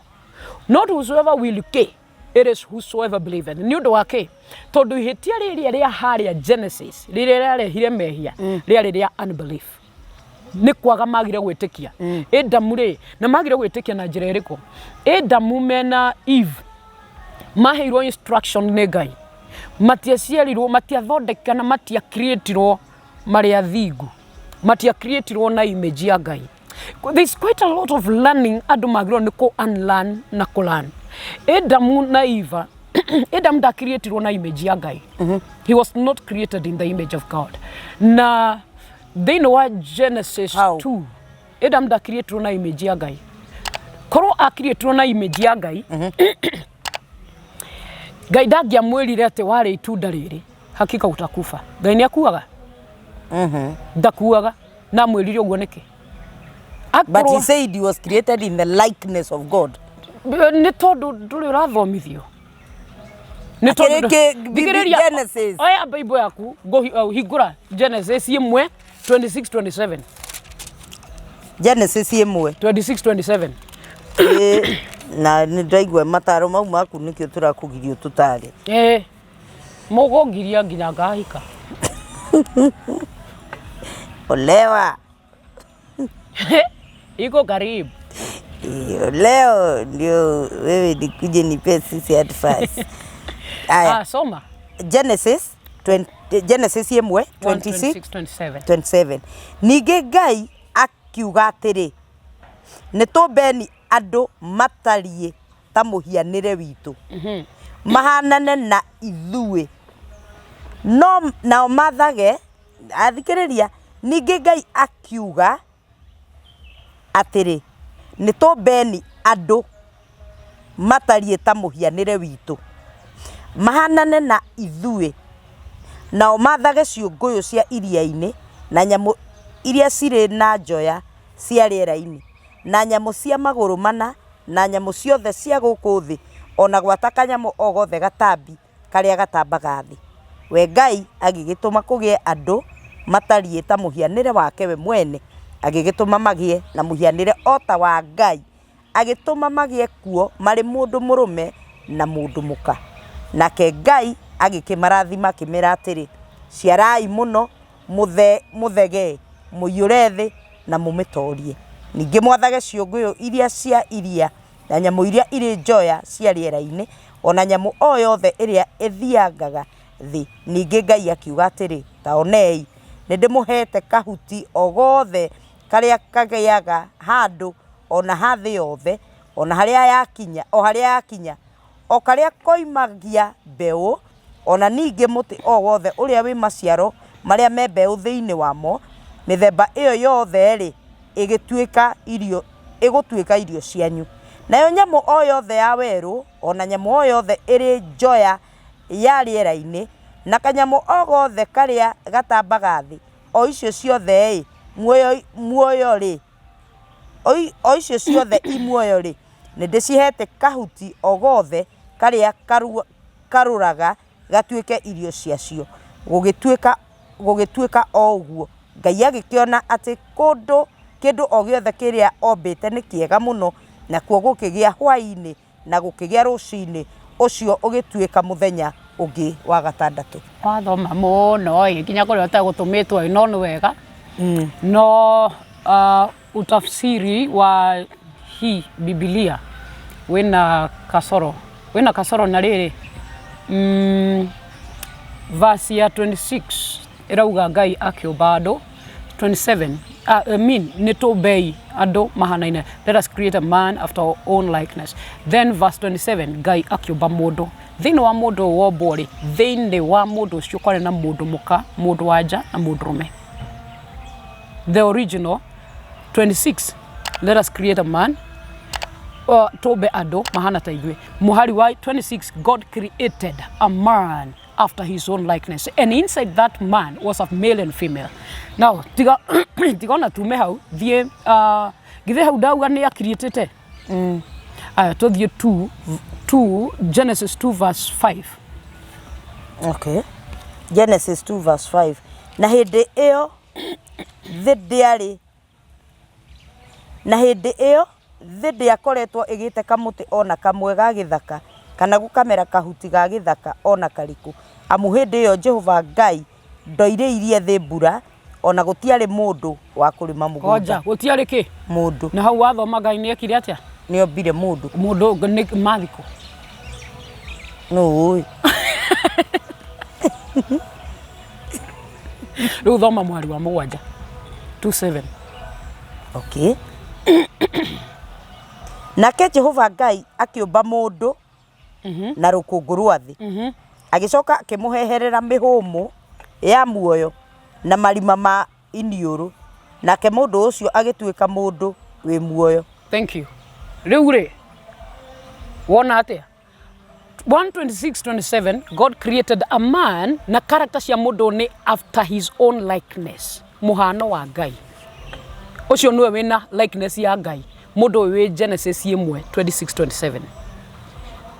not whosoever will ke, it is whosoever believeth. Nĩ ũndũ wa kĩ? Tondũ ihĩtia rĩrĩa rĩa harĩa Genesis, rĩrĩa rĩarehire mehia, rĩarĩ rĩa unbelief. Nĩ kwaga magire gwĩtĩkia. Adamu rĩ, na magire gwĩtĩkia na njĩra ĩrĩkũ? Adamu mena Eve maheirwo instruction nĩ Ngai. Matiaciarirwo, matiathondeka na matiacreatirwo marĩ athingu. Matiacreatirwo na image ya Ngai. There's quite a lot of learning andũ magĩrĩirwo nĩ kũ unlearn na kũ learn. Adamu na Eva, Adamu ndacreatirwo na image ya Ngai. He was not created in the image of God. Na thĩinĩ wa Genesis How? 2, Adamu ndacreatirwo na image ya Ngai. Korwo acreatirwo na image ya Ngai, Ngai ndangĩamwĩrire atĩ warĩa itunda rĩrĩ hakika utakufa. Ngai nĩ akuaga? Ndakuaga. Na amwĩrire ũguo nĩkĩ? But he said he was created in the likeness of God. Nĩ tondũ ndũrĩ ũrathomithio. Nĩ tondũ Akĩrĩkĩ- Thikĩrĩria, Genesis. Oya Bible yaku, hingũra Genesis 1 26 27. Genesis 1. 26 27. Ĩ, na nĩ ndaigua mataro mau maku nĩkĩo tũrakũgiria ũtũtare. Mũgũngiria nginya ngahika. Olewa. Iko karibu. Leo ndio wewe nikuje nipe sisi advice. Aya. Ah, soma. Genesis 20, Genesis ĩmwe 26 1, 27. 27. Ningĩ Ngai akiuga atĩrĩ, nĩ tũmbeni andũ matariĩ ta mũhianĩre witũ, mahanane na ithuĩ, no nao mathage. Athikĩrĩria, ningĩ Ngai akiuga atĩrĩ, nĩ tũmbeni andũ matariĩ ta mũhianĩre witũ, mahanane na ithuĩ, nao mathage ciũngũyũ cia iria-inĩ, na nyamũ iria cirĩ na njoya cia rĩera-inĩ, na nyamũ cia magũrũ mana, na nyamũ ciothe cia gũkũ thĩ, o na gwata kanyamũ o gothe gatambi karĩa gatambaga thĩ. We Ngai agĩgĩtũma kũgĩe andũ matariĩ ta mũhianĩre wake we mwene, agĩgĩtũma magĩe na mũhianĩre o ta wa Ngai, agĩtũma magĩe kuo marĩ mũndũ mũrũme na mũndũ mũka. Nake Ngai agĩkĩmarathima akĩmera atĩrĩ, ciarai mũno, mũthegee, mũiyũre thĩ na mũmĩtoorie. Ningĩ mwathage ciũngũyũ iria cia iria, na nyamũ iria irĩ njoya cia rĩera-inĩ, o na nyamũ o yothe ĩrĩa ĩthiangaga thĩ. Ningĩ Ngai akiuga atĩrĩ, ta onei, nĩndĩmũheete kahuti o gothe karĩa kagĩaga handũ o na ha thĩ yothe, o na harĩa yakinya, o harĩa yakinya, o karĩa koimagia mbeũ, o na ningĩ mũtĩ o wothe ũrĩa wĩ maciaro marĩa me mbeũ thĩinĩ wamo, mĩthemba ĩyo yothe-rĩ, ĩgĩtuĩka irio, ĩgũtuĩka irio cianyu. Nayo nyamũ o yothe ya werũ, o na nyamũ o yothe ĩrĩ njoya ya rĩera-inĩ, na kanyamũ o gothe karĩa gatambaga thĩ, o icio ciothe-ĩ, muoyo-rĩ, o icio ciothe i muoyo-rĩ, nĩndĩciheete kahuti o gothe karĩa karũraga gatuĩke irio ciacio. Gũgĩtuĩka o ũguo. Ngai agĩkĩona atĩ kũndũ kĩndũ o gĩothe kĩrĩa ombĩte nĩ kĩega mũno, nakuo gũkĩgĩa hwaĩ-inĩ na gũkĩgĩa rũcinĩ, ũcio ũgĩtuĩka mũthenya ũngĩ wa gatandatũ. Wathoma mũno ĩ nginya kũrĩa ũtegũtũmĩtwo ĩ no nĩ wega no utafsiri wa hii Biblia wĩna kasoro, wĩna kasoro na rĩrĩ verse ya 26 ĩrauga Ngai akĩũmba andũ 27, I mean, nĩ tũmbei andũ mahanaine, let us create a man after our own likeness. Then verse 27, Ngai akĩũmba mũndũ. Thĩinĩ wa mũndũ ũyũ wombwo rĩ, thĩinĩ wa mũndũ ũcio kwarĩ na mũndũ mũka, mũndũ wanja na mũndũ rũme. The original 26, let us create a man, tũmbe andũ mahana ta ithuĩ. Mũhari wa 26, God created a man after his own likeness, and inside that man was a male and female. Now tiga tiga ona tume hau thiĩ, githĩ hau ndauga nĩ akiriĩtĩte. Aya, tũthiĩ 2 2 Genesis 2 verse 5. Okay. Genesis 2 verse 5. Na hĩndĩ ĩyo thĩ ndĩarĩ na hĩndĩ ĩyo thĩ ndĩakoretwo ĩgĩte kamũtĩ o na kamwe ga gĩthaka, kana gũkamera kahuti ga gĩthaka o na karĩkũ, amu hĩndĩ ĩyo Jehova Ngai ndoirĩirie thĩ mbura, o na gũtiarĩ mũndũ wa kũrĩma mũgũnda. Koja gũtiarĩ kĩ? Mũndũ. Na hau wathoma Ngai nĩ ekire atĩa? Nĩombire mũndũ. Mũndũ nĩ mathikũ. Nũ ũĩ? Rĩu thoma mwari wa mũgwanja 27. Okay. Nake Jehova Ngai akĩũmba mũndũ na rũkũngũ rwa thĩ, agĩcoka akĩmũheherera mĩhũmũ ya muoyo na marima ma iniũrũ, nake mũndũ ũcio agĩtuĩka mũndũ wĩ muoyo. Thank you. Rĩu rĩ, wona atĩa? 126:27, God created a man na character cia mũndũ nĩ after his own likeness, mũhano wa Ngai. Ũcio nĩwe wĩna likeness ya Ngai, mũndũ ũyũ wĩ Genesis 1:26-27.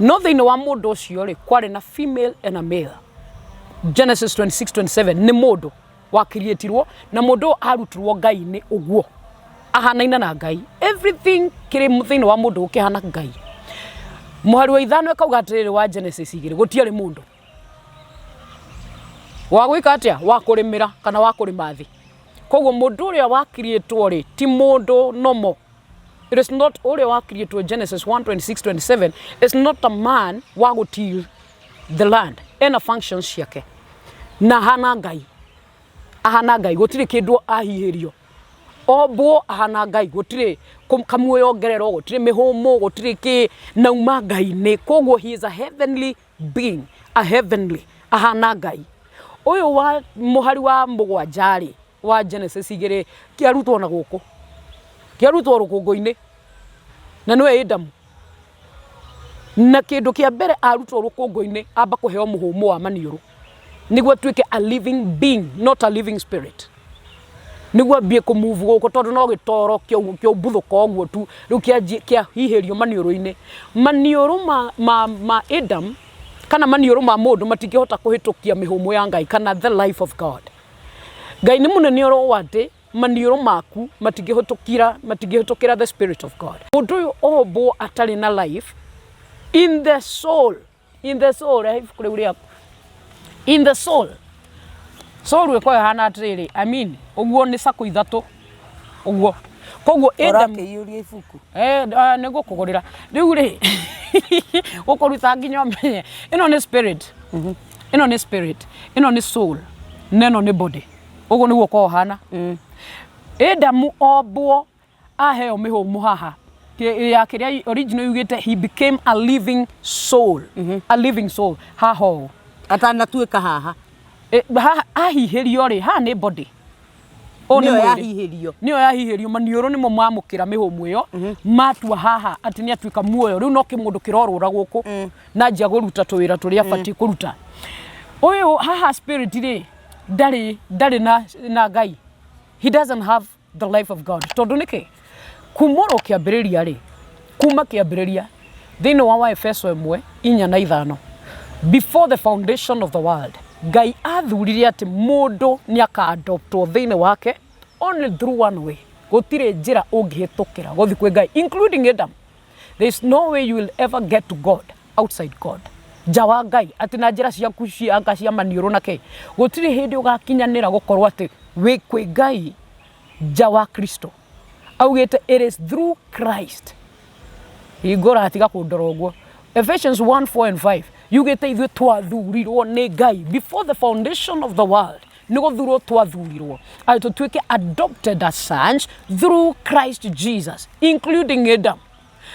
No thĩinĩ wa mũndũ ũcio rĩ, kwarĩ na female and a male. Genesis 26:27 nĩ mũndũ wakiriĩtirwo, na mũndũ ũyũ arutirwo Ngai-inĩ ũguo ahanaine na Ngai. Everything kĩrĩ thĩinĩ wa mũndũ ũkĩhana Ngai. Mũhari wa ithano ĩkauga atĩrĩrĩ wa Genesis 2, gũtiarĩ mũndũ wa gwĩka atĩa, wa kũrĩmĩra kana wa kũrĩma thĩ. Koguo mũndũ ũrĩa wakiriĩtwo rĩ, ti mũndũ nomo. It is not ũrĩa wa create Genesis 1:26 27 is not a man wa gũ till the land. Ena functions ciake na ahana Ngai, ahana Ngai, gũtirĩ kĩndũ ahihĩrio, ombwo ahana Ngai, gũtirĩ kamuoyo ngerero, gũtirĩ mĩhũmũ, gũtirĩ kĩ nauma Ngai-inĩ. Koguo he is a heavenly being, a heavenly, ahana Ngai. Ũyũ wa mũhari wa mũgwanja rĩ wa Genesis 2 kĩarutwo na gũkũ, kĩarutwo rũkũngũ-inĩ, na nĩwe Adamu. Na kĩndũ kĩa mbere arutwo rũkũngũ-inĩ amba kũheo mũhũmũ wa maniũrũ nĩguo atuĩke a living being, not a living spirit, nĩguo ambie kũ move gũkũ, tondũ no gĩtoro kĩombuthũka ũguo tu rĩu kĩahihĩrio maniũrũ-inĩ. Maniũrũ ma Adam kana maniũrũ ma mũndũ matingĩhota kũhĩtũkia mĩhũmũ ya Ngai kana the life of God. Ngai nĩ mũnene oro ũũ atĩ maniũrũ maku matingĩhĩtũkĩra the spirit of God. Mũndũ ũyũ ombwo atarĩ na life in the soul, in the soul, ibuku rĩu rĩaku, in the soul. Soul ĩkoragwo ĩhana atĩrĩrĩ, I mean, ũguo nĩ cakũ ithatũ ũguo. Koguo Adam Ũrakĩiyũria ibuku. Nĩ ngũkũgũrĩra rĩu rĩ, gũkũruta nginya ũmenye ĩno nĩ spirit, ĩno nĩ spirit, ĩno nĩ soul, na ĩno nĩ body. Ũguo nĩguo ũkoragwo ũhana. Adamu ombwo aheo mĩhũmũ haha ya kĩrĩa original yugĩte, he became a living soul, a living soul haha ũũ. Atanatuĩka haha. Haha ahihĩrio rĩ, haha nĩ body. Ũyũ nĩ Nĩyo mwĩrĩ. Yahihĩrio. Nĩyo yahihĩrio, maniũrũ nĩmo mamũkĩra mĩhũmũ ĩyo, matua haha atĩ nĩ atuĩka muoyo. Rĩu no kĩmũndũ kĩrorũra gũkũ na anjia kũruta tũwĩra tũrĩa abatiĩ kũruta. Ũyũ haha spirit rĩ, ndarĩ na Ngai. He doesn't have the life of God. Tondũ nĩkĩ? Kuma oro kĩambĩrĩria rĩ, kuma kĩambĩrĩria thĩinĩ wa Waefeso 1:4 na 5, before the foundation of the world, Ngai athurire atĩ mũndũ nĩ akaadoptwo thĩinĩ wake only through one way. Gũtirĩ njĩra ũngĩhĩtũkĩra gũthiĩ kwĩ Ngai, including Adam. There is no way you will ever get to God outside God, nja wa Ngai, atĩ na njĩra ciaku cia anga cia maniũrũ na kĩ, gũtirĩ hĩndĩ ũgakinyanĩra gũkorwo atĩ wĩ kwĩ Ngai nja wa Kristo. Augĩte it is through Christ. Hingũra, tiga kũndora ũguo. Ephesians 1 4 and 5 yugĩte ithuĩ twathurirwo nĩ Ngai before the foundation of the world, nĩ gũthurwo twathurirwo atĩ tũtuĩke adopted as sons through Christ Jesus, including Adam.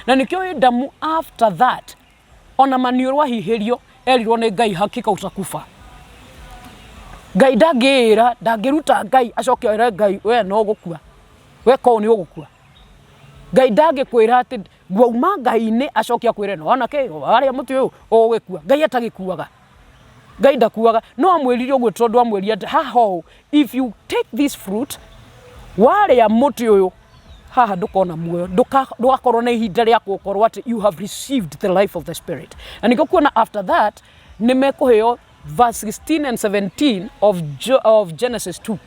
Na nĩkĩo Adamu after that, ona maniũrũ ahihĩrio, erirwo nĩ Ngai, "Hakika utakufa." Ngai ndangĩĩra, ndangĩruta Ngai acoke ere Ngai, "We no gũkua, weka ũũ nĩ ũgũkua." Ngai ndangĩkwĩra atĩ wauma Ngai-inĩ acoke akwĩre, "No ona kĩ warĩa mũtĩ ũyũ ũgũgĩkua." Ngai atagĩkuaga, Ngai ndakuaga. No amwĩrire ũguo tondũ amwĩrire atĩ haha ũũ, if you take this fruit, warĩa mũtĩ ũyũ haha, ndũkona muoyo, ndũgakorwo na ihinda rĩa gũkorwo atĩ you have received the life of the spirit. Na nĩkĩo kuona after that nĩ mekũheo verse 16 and 17 of Genesis 2,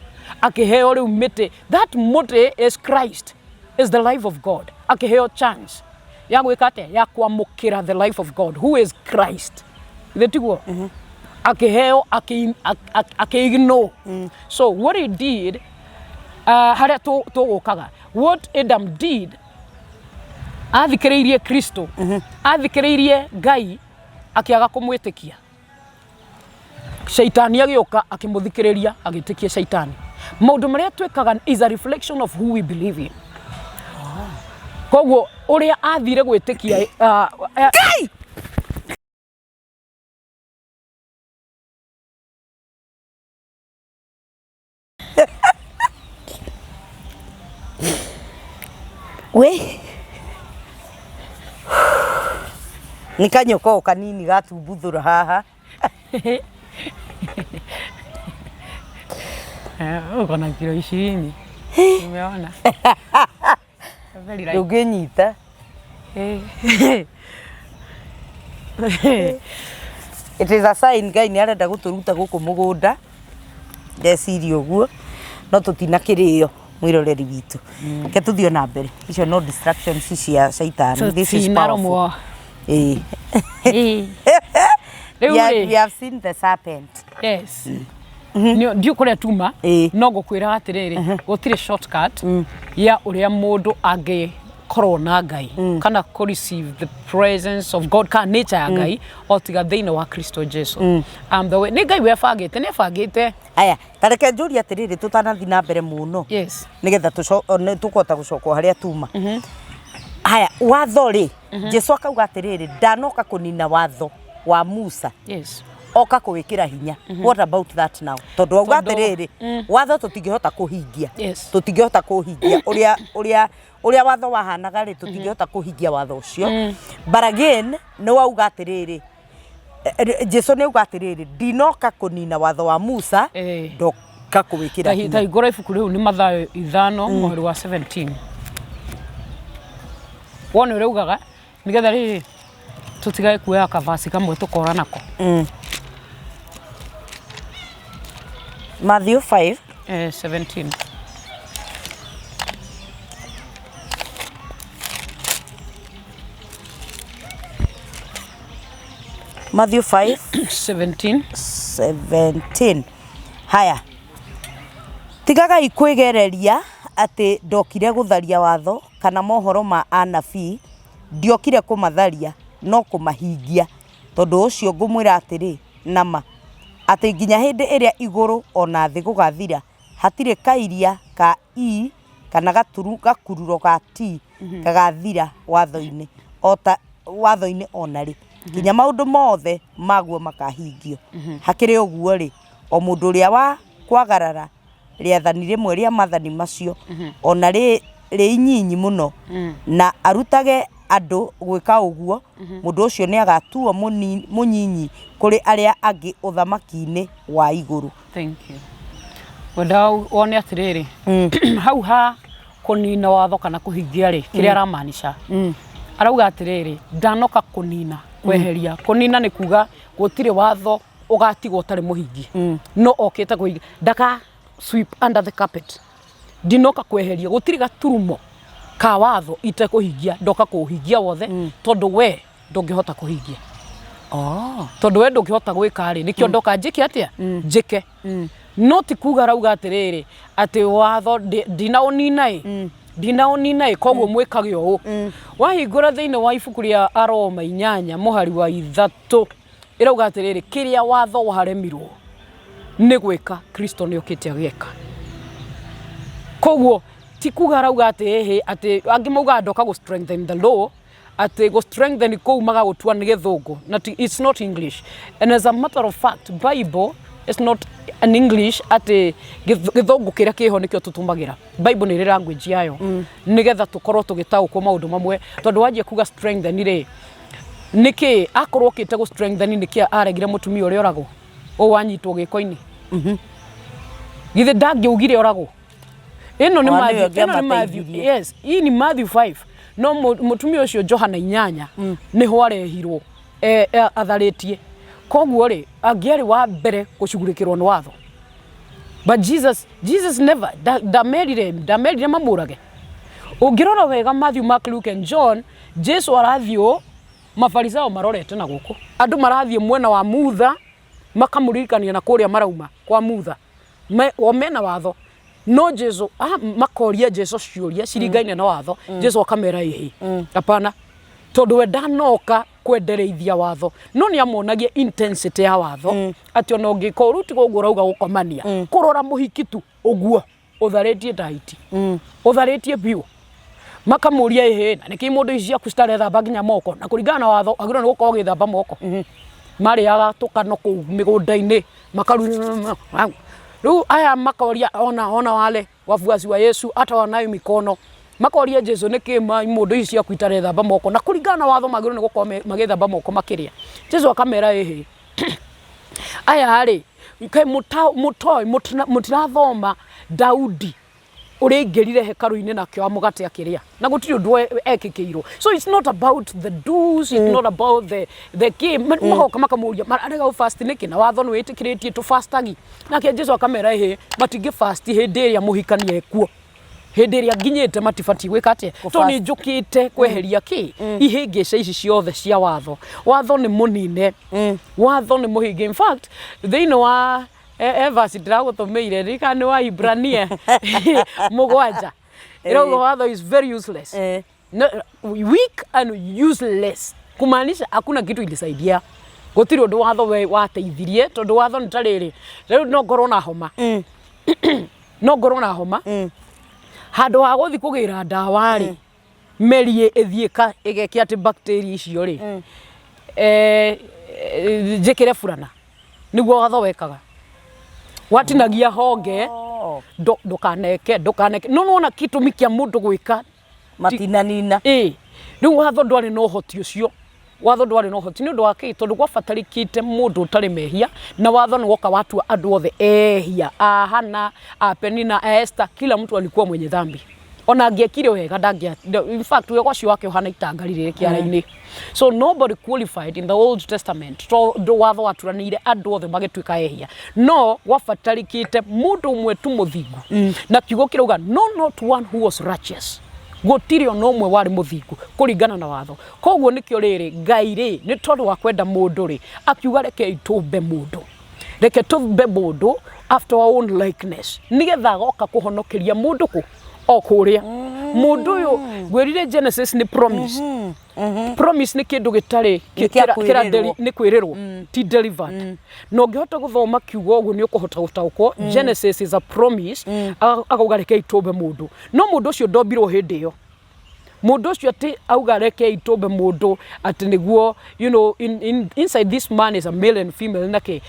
akĩheo rĩu mĩtĩ. That mũtĩ is Christ, is the life of God. Akĩheo chance ya gwĩka atĩa? Ya kwamũkĩra the life of God, who is Christ. Ithe tiguo akĩheo, akĩ-ignore. So what he did, harĩa tũgũkaga, what Adam did, athikĩrĩirie Kristo, athikĩrĩirie Ngai, akĩaga kũmwĩtĩkia. Shaitani agĩũka, akĩmũthikĩrĩria, agĩtĩkia shaitani. Maũndũ marĩa twĩkaga is a reflection of who we believe in. Koguo ũrĩa athire gwĩtĩkia We nĩ kanyoka o kanini gatumbuthũra haha. Uko na kilo 20. Umeona? Very light. Ndũngĩnyita. It is a sign Ngai nĩ arenda gũtũruta gũkũ mũgũnda, ndeciria ũguo, no tũtinakĩrĩo mwĩroreri witũ. Reke tũthiĩ na mbere, icio no distractions cia caitani. This is powerful. Tũtinarũmwo. Ĩĩ. Rĩu rĩ, We have seen the serpent. Yes. Ndiũ kũrĩa tuma. No ngũkwĩra atĩrĩrĩ, gũtirĩ shortcut ya ũrĩa mũndũ angĩ Ndũngĩkorwo na Ngai kana kũ receive the presence of God kana nature ya Ngai o tiga thĩinĩ wa Kristo Jesu. I'm the way. Nĩ Ngai webangĩte, nĩ ebangĩte. Aya, ta reke njũrie atĩrĩrĩ tũtanathiĩ na mbere mũno. Yes. Nĩgetha tũkũhota gũcoka o harĩa tuma. Haya, watho rĩ, Jesu akauga atĩrĩrĩ, ndanoka kũnina watho wa Musa. Yes. Oka kũwĩkĩra hinya. What about that now? Tondũ auga atĩrĩrĩ, watho tũtingĩhota kũhingia. Yes. Tũtingĩhota kũhingia ũrĩa ũrĩa ũrĩa watho wahanaga rĩ, tũtingĩhota kũhingia watho ũcio. But again, nĩ wauga atĩrĩrĩ, Jesu nĩ auga atĩrĩrĩ, ndinoka kũnina watho wa Musa, ndoka kũwĩkĩra hinya. Ta hingũra ibuku rĩu nĩ Mathayo 5 mũhari wa 17. Wone ũrĩa ugaga nĩgetha rĩrĩ tũtigage kuoya kavaci kamwe tũkora nako. Matthew 5 17. Matthew 5 17. 17. Haya, tigagai kwĩgereria atĩ ndokire gũtharia watho kana mohoro ma anabii, ndiokire kũmatharia no kũmahingia. Tondũ ũcio ngũmwĩra atĩrĩ na ma, atĩ nginya hĩndĩ ĩrĩa igũrũ o na thĩ gũgathira, hatirĩ kairia ka i kana gakururo ga t kagathira watho-inĩ o ta watho-inĩ o na rĩ, nginya maũndũ mothe maguo makahingio. Hakĩrĩ ũguo-rĩ, o mũndũ ũrĩa wa kwagarara rĩathani rĩmwe rĩa maathani macio, o na rĩ inyinyi mũno, na arutage andũ gwĩka ũguo, mũndũ ũcio nĩagatuo mũnyinyi kũrĩ arĩa angĩ ũthamaki-inĩ wa igũrũ. Thank you. Wenda wone atĩrĩrĩ, hau ha kũnina watho kana kũhingia rĩ, kĩrĩa aramaanisha, arauga atĩrĩrĩ, ndanoka kũnina, kweheria. Kũnina nĩ kuga gũtirĩ watho ũgatigwo ũtarĩ mũhingie, no okĩte kũhingia, ndaka sweep under the carpet. Ndinoka kweheria, gũtirĩ gaturumo ka watho itekũhingia, ndoka kũũhingia wothe, tondũ we ndũngĩhota kũhingia. Tondũ we ndũngĩhota gwĩka rĩ, nĩkĩo ndoka njĩke atĩa? Njĩke. No ti kuga arauga atĩrĩrĩ, atĩ watho ndinaũnina ĩ, ndinaũnina ĩ, koguo mwĩkage ũũ. Wahingũra thĩinĩ wa ibuku rĩa Aroma 8 mũhari wa 3, ĩrauga atĩrĩrĩ, kĩrĩa watho waremirwo nĩ gwĩka, Kristo nĩ okĩte agĩka. Koguo ti kuga arauga atĩ ĩhĩ, atĩ angĩ maugaga ndoka gũ strengthen the law, atĩ gũ strengthen kũu magagũtua nĩ gĩthũngũ, na ti, it's not English. And as a matter of fact, Bible is not an English, atĩ gĩthũngũ kĩrĩa kĩho nĩkĩo tũtũmagĩra. Bible nĩ ĩrĩ language yayo, nĩgetha tũkorwo tũgĩtaũkwo maũndũ mamwe, tondũ wanjia kuga strengthen rĩ, nĩkĩ akorwo okĩte gũ strengthen, nĩkĩ aregire mũtumia ũrĩa oragwo, ũũ wanyitwo gĩko-inĩ? Githĩ ndangĩaugire oragwo? Ĩno nĩ Ona nĩwe Matthew, ĩno nĩ Matthew, ũngĩamateithirie. yes, hii ni Matthew 5. No mũtumia ũcio Johana 8 nĩho arehirwo atharĩtie. Koguo rĩ, angĩarĩ wa mbere gũcugurĩkĩrwo nĩ watho. But Jesus never ndamerire mamũrage. Ũngĩrora wega Matthew, Mark, Luke and John, Jesu arathiĩ ũũ, mafarisayo marorete na gũkũ. Andũ marathiĩ mwena wa Mutha, makamũririkania na kũrĩa marauma kwa Mutha. O mena watho. No Jesu, makoria Jesu ciũria ciringaine na watho. Jesu akamera ĩhĩ. Hapana. Tondũ we ndanoka kwendereithia watho. No nĩ amonagia intensity ya watho. Atĩ ona ũngĩka ũru tiga ũguo ũrauga gũkomania. Kũrora mũhiki tu ũguo ũtharĩtie taiti. Ũtharĩtie biũ. Makamũria ĩhĩ, na nĩkĩ mũndũ ici ciaku citarethamba nginya moko? Na kũringana na watho agĩrĩirwo nĩ gũkorwo ũgĩthamba moko. Marĩaga tũkano kũu mĩgũnda-inĩ, makaru rĩu aya makoria ona wale wafuasi wa Yesu hata wanayo mikono. Makoria Jesu nĩkĩ mũndũ ici ciaku itarethamba moko? Na kũringana na watho magĩrĩirwo nĩ gũkorwo magĩthamba moko makĩrĩa. Jesu akamera ĩhĩ, aya rĩ, kaĩ mũtoĩ, mũtirathoma Daudi ũrĩa aingĩrire hekarũ-inĩ na akĩoya mũgate akĩrĩa, na gũtirĩ ũndũ ekĩkĩirwo. So it's not about the do's, it's not about the kĩ. Magoka makamũria, mararega gũ fast nĩkĩ? Na watho nĩ wĩtĩkĩrĩtie tũ fastagi. Nake Jesu akamera ĩhĩ, matingĩ fast hĩndĩ ĩrĩa mũhikania ekuo. Hĩndĩ ĩrĩa nginyĩte matibatiĩ gwĩka atĩa? Tondũ nĩ njũkĩte kweheria kĩ? Ihĩngĩca ici ciothe cia watho. Watho nĩ mũnine. Watho nĩ mũhinge. In fact, thĩinĩ wa verse ndĩragũtũmĩire, ririkana nĩ wa Ibrania 7. Ĩrauga watho is very useless. No, weak and useless kumaanisha hakuna kitu ilisaidia gũtirĩ ũndũ watho we wateithirie tondũ watho nĩ ta rĩrĩ rĩu no ngorwo na homa no ngorwo na homa handũ ha gũthiĩ kũgĩra ndawa rĩ meri ĩthiĩ ĩgeke atĩ bacteria icio rĩ njĩkĩre burana nĩguo watho wekaga watinagia honge ndũkaneke ndũkaneke no nona gĩtũmi kĩa mũndũ gwĩka Matinanina. Ĩ rĩu watho ndwarĩ na ũhoti ũcio watho ndwarĩ na ũhoti nĩ ũndũ wa kĩ tondũ gwabatarĩkĩte mũndũ ũtarĩ mehia na watho nĩ woka watua andũ othe ehia a Hana a Penina a Esther kila mtu alikuwa mwenye dhambi ona angĩekire wega ndangĩa in fact wega ũcio wake ũhana itanga rĩrĩ kĩara-inĩ so nobody qualified in the Old Testament tondũ watho waturanĩire andũ othe magĩtuĩka ehia no gwabatarĩkĩte mũndũ ũmwe tu mũthingu na kiugo kĩrauga no not one who was righteous gũtirĩ ona ũmwe warĩ mũthingu kũringana na watho koguo nĩkĩo rĩrĩ ngai rĩ nĩ tondũ wa kwenda mũndũ rĩ akiuga rekei tũmbe mũndũ reke tũmbe mũndũ after our own likeness nĩgetha agoka kũhonokeria mũndũ kũ o kũrĩa mũndũ ũyũ ngwĩrire Genesis nĩ promise promise nĩ kĩndũ gĩtarĩ Nĩ kĩa kwĩrĩrwo. nĩ kwĩrĩrwo ti delivered na ũngĩhota gũthoma kiugo ũguo nĩ ũkũhota gũtaũkwo Genesis is a promise akauga rekei tũmbe mũndũ no mũndũ ũcio ndombirwo hĩndĩ ĩyo mũndũ ũcio atĩ auga rekei tũmbe mũndũ atĩ nĩguo inside this man is a male and female nake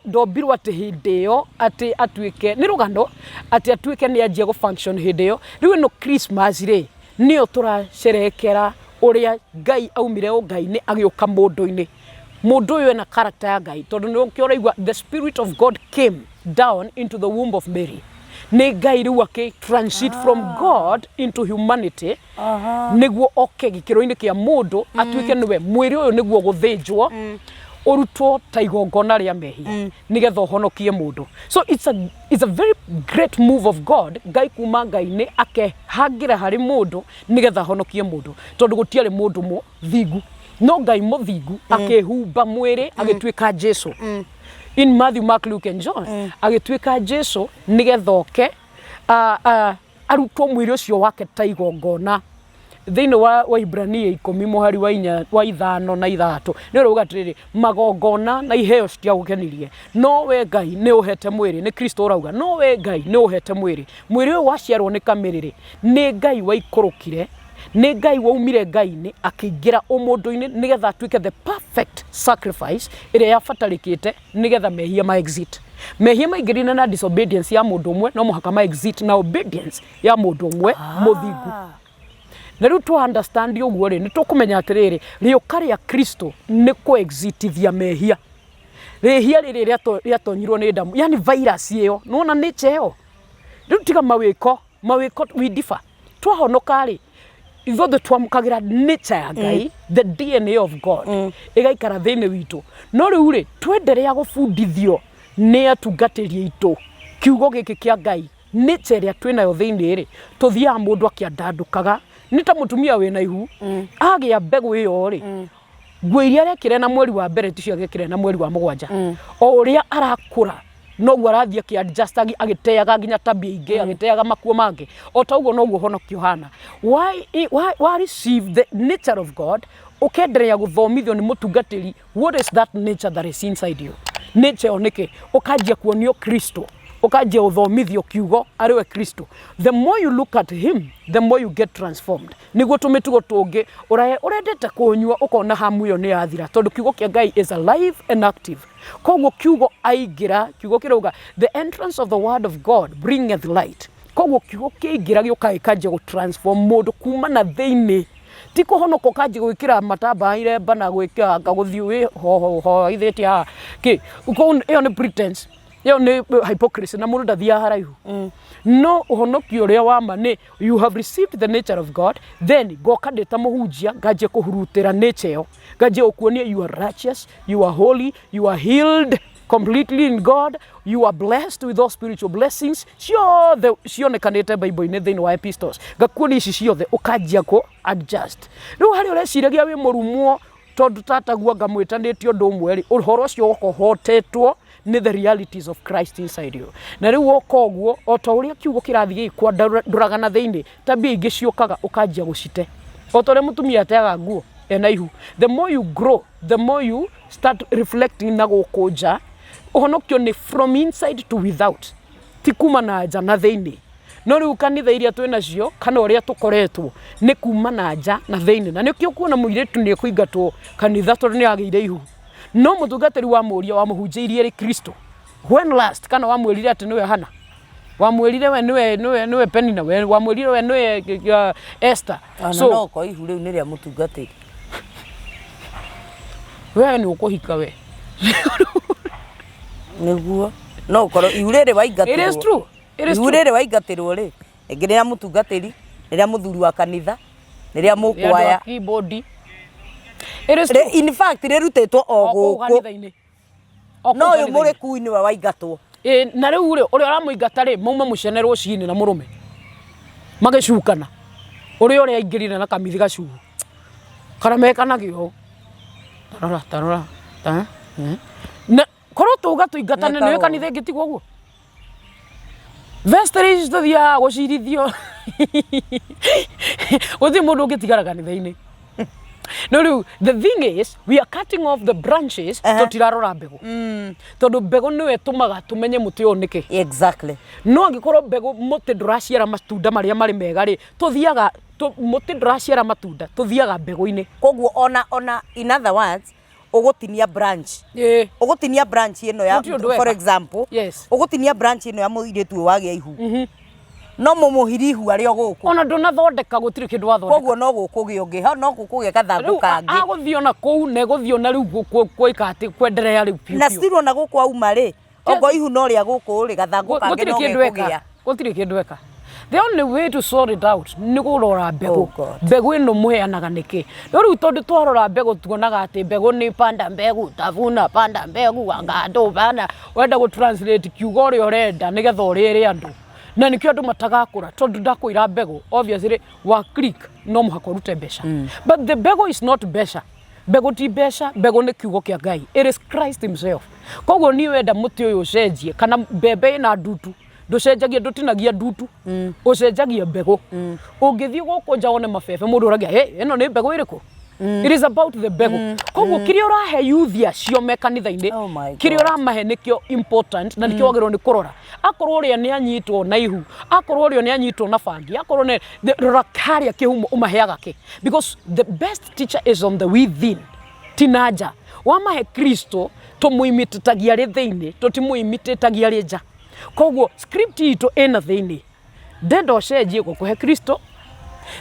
ndombirwo atĩ hĩndĩ ĩyo atĩ atuĩke nĩ rũgano atĩ atuĩke nĩ anjia gũ function hĩndĩ ĩyo rĩu ĩno Christmas rĩ nĩyo tũracerekera ũrĩa Ngai aumire ũngai-inĩ agĩũka mũndũ-inĩ mũndũ ũyũ ena character ya Ngai tondũ nĩkĩo ũraigua the spirit of God came down into the womb of Mary nĩ Ngai rĩu akĩ transit from God into humanity nĩguo oke gĩkĩro-inĩ kĩa mũndũ atuĩke nĩwe mwĩrĩ ũyũ nĩguo gũthĩnjwo ũrutwo ta igongona rĩa mehia nĩgetha ũhonokie mũndũ so it's a very great move of God Ngai kuma Ngai-inĩ akehangĩra harĩ mũndũ nĩgetha ahonokie mũndũ tondũ gũtiarĩ mũndũ mũthingu no Ngai mũthingu akĩhumba mwĩrĩ agĩtuĩka Jesu in Matthew, Mark, Luke and John agĩtuĩka Jesu nĩgetha oke arutwo mwĩrĩ ũcio wake ta igongona thĩinĩ wa Waibrania 10 mũhari wa 4 wa 5 na 6 nĩ ũrauga atĩrĩrĩ magongona na iheo citiagũkenirie no we Ngai nĩ ũhete mwĩrĩ nĩ Kristo ũrauga no we Ngai nĩ ũhete mwĩrĩ mwĩrĩ ũyũ waciarwo nĩ kamĩrĩrĩ nĩ Ngai waikũrũkire nĩ Ngai waumire Ngai-inĩ akĩingĩra ũmũndũ-inĩ nĩgetha atuĩke the perfect sacrifice ĩrĩa yabatarĩkĩte nĩgetha mehia ma exit mehia maingĩrire na disobedience ya mũndũ ũmwe no mũhaka ma exit na obedience ya mũndũ ũmwe mũthingu na rĩu twa understand ũguo rĩ nĩ tũkũmenya atĩrĩrĩ rĩũka rĩa Kristo nĩ kũ exitithia mehia rĩhia rĩrĩ rĩatonyirwo nĩ damu yani virus ĩyo nĩwona nature ĩyo rĩu tiga mawĩko mawĩko we differ twahonoka rĩ ithuothe twamũkagĩra nature ya Ngai the DNA of God ĩgaikara thĩinĩ witũ no rĩu rĩ twenderea gũbundithio nĩ atungatĩri aitũ kiugo gĩkĩ kĩa Ngai nature ĩrĩa twĩnayo thĩinĩ rĩ tũthiaga mũndũ akĩandandũkaga nĩ ta mũtumia wĩna ihu agĩa mbegũ ĩyo rĩ nguo iria arekĩre na mweri wa mbere ticio agĩkĩre na mweri wa 7 o ũrĩa arakũra noguo arathiĩ akĩ-adjust agĩteaga nginya tabia ingĩ agĩteaga makuo mangĩ o ta ũguo noguo ũhonokio ũhana why receive the nature of God ũkenderea gũthomithio nĩ mũtungatĩri what is that nature that is inside you nature ĩyo nĩkĩ ũkanjia kuonio Kristo ũkanjia gũthomithio kiugo arĩ we Kristo the more you look at him the more you get transformed nĩguo tũmĩtugo tũngĩ ũrendete kũnyua ũkona hamu ĩyo nĩ yathira tondũ kiugo kĩa Ngai is alive and active koguo kiugo aingĩra kiugo kĩrauga the entrance of the word of God bringeth light koguo kiugo kĩaingĩra gĩũkaga gĩkanjia gũ transform mũndũ kuma na thĩinĩ ti kũhonoka ũkanjia gwĩkĩra matambaya iremba na gwĩkĩra gũthiĩ wĩhoithĩtie haha kĩ ĩyo nĩ pretense ĩyo nĩ hypocrisy na mũndũ ndathiaga haraihu no ũhonokio ũrĩa wa ma nĩ you have received the nature of God then ngoka ndĩ ta mũhunjia nganjia kũhurutĩra nature ĩyo nganjia gũkuonia you are righteous you are holy you are healed completely in God you are blessed with all spiritual blessings ciothe cionekanĩte Bible-inĩ thĩinĩ wa epistles ngakuonia ici ciothe ũkanjia kũ adjust rĩu harĩa ũreciragia wĩ mũrumwo tondũ tataguo ngamwĩtanĩtie ũndũ ũmwe rĩ ũhoro ũcio woka ũhotetwo nĩ the realities of Christ inside you na rĩu woka ũguo o ta ũrĩa kiugo kĩrathiĩ gĩgĩkwandũraga na thĩinĩ tabia ingĩ ciũkaga ũkanjia gũcite O ta ũrĩa mũtumia ateaga nguo ena ihu. The more you grow, the more you start reflecting na gũkũ nja. Ũhonokio nĩ from inside to without, ti kuma na nja na thĩinĩ. No rĩu kanitha iria twĩ nacio kana ũrĩa tũkoretwo nĩ kuma na nja na thĩinĩ, na nĩkĩo ũkuona mũirĩtu nĩ ekũingatwo kanitha tondũ nĩ agĩire ihu. No mũtungatĩri wamũria wamũhunjĩirie rĩ Kristo when last, kana wamwĩrire atĩ nĩwe Hana, wamwĩrire we nĩwe Penina, we wamwĩrire we nĩwe Esther. Ona So no ko ihu rĩu nĩ rĩa mũtungatĩri. We nĩ ũkũhika we. Nĩguo no ũkorwo ihu rĩrĩ waingatĩrwo. It is true. It is Ihu true. rĩrĩ waingatĩrwo rĩ, rĩngĩ nĩ rĩa mũtungatĩri, nĩ rĩa mũthuri wa kanitha, nĩ rĩa mũkwaya. Keyboard. It is true. In fact rĩrutĩtwo o O kũu gũkũ. kanitha-inĩ. O kũu No ũyũ kanitha-inĩ. mũrĩkui nĩwe waingatwo. Ĩ, na rĩu rĩ, ũrĩa ũramũingata rĩ, mauma mũcene rũcinĩ na mũrũme magĩcukana, ũrĩa aingĩrire na kamithi gacuhu karĩa mekanagio tarora tarora ta eh. Na korwo tuga tũingatane Nĩ nĩ ta kanitha ĩngĩtigwo ũguo vestry ici tũthiaga gũcirithio, gũtirĩ mũndũ ũngĩtigara kanitha-inĩ. No rĩu the thing is, we are cutting off the branches. Tũtirarora mbegũ, tondũ mbegũ nĩyo ĩtũmaga tũmenye mũtĩ ũyũ nĩkĩ. No angĩkorwo mbegũ, mũtĩ ndũraciara matunda marĩa marĩ mega rĩ, tũthiaga mũtĩ ndũraciara matunda, tũthiaga mbegũ-inĩ. Koguo ona in other words, ũgũtinia branch. Ũgũtinia branch ĩno ya, Gũtirĩ ũndũ for weka. example, ũgũtinia branch ĩno ya mũirĩtu ũyũ wagĩa ihu, no mũmũhiri ihu arĩ o gũkũ. Ona ndũnathondeka, gũtirĩ kĩndũ wathondeka. Koguo no gũkũgĩa ũngĩ ho, no gũkũgĩa gathangũ Rĩu kangĩ. Agũthiĩ ona kũu na ĩgũthiĩ ona rĩu gwĩka atĩ kwenderea rĩu biũ Na biũ. still ona gũkũ auma rĩ, okorwo ihu no rĩa gũkũ rĩ, gathangũ kangĩ Gũtirĩ no kĩndũ eka. gekũgĩa. Gũtirĩ kĩndũ eka. The only way to sort it out nĩ kũrora mbegũ. Oh God. Mbegũ ĩno mũheanaga nĩkĩ? No rĩu tondũ twarora mbegũ tuonaga atĩ mbegũ nĩ panda mbegu tavuna, panda mbegu angando panda, wenda gũ translate kiugo ũrĩa ũrenda nĩgetha ũrĩre andũ, na nĩkĩo andũ matagakũra, tondũ ndakwĩra mbegũ obviously wa click no mũhaka ũrute mbeca, but the mbegũ is not mbeca. Mbegũ ti mbeca, mbegũ nĩ kiugo kĩa Ngai. It is Christ himself. Koguo niĩ wenda mũtĩ ũyũ ũcenjie, kana mbembe ĩna ndutu, ndũcenjagia, ndũtinagia ndutu, ũcenjagia mbegũ. Ũngĩthiĩ gũkũ nja wone mabebe, mũndũ ũragia, "Hey, ĩno nĩ mbegũ ĩrĩkũ?" It is about the mbegũ. Koguo kĩrĩa ũrahe youth acio me kanitha-inĩ, Oh my kĩrĩa God. ũramahe nĩkĩo important na nĩkĩo wagĩrĩirwo nĩ kũrora. Akorwo ũrĩa nĩ anyitwo na ihu, akorwo ũrĩa nĩ anyitwo na bangi, akorwo nĩ rora harĩa kĩhumo ũmaheaga kĩ, because the best teacher is on the within, ti na nja. Wamahe Kristo, tũmũimitĩtagia arĩ thĩinĩ, tũtimũimitĩtagia arĩ nja. Koguo script itũ ĩna thĩinĩ, ndenda ũcenjie gũkũhe Kristo,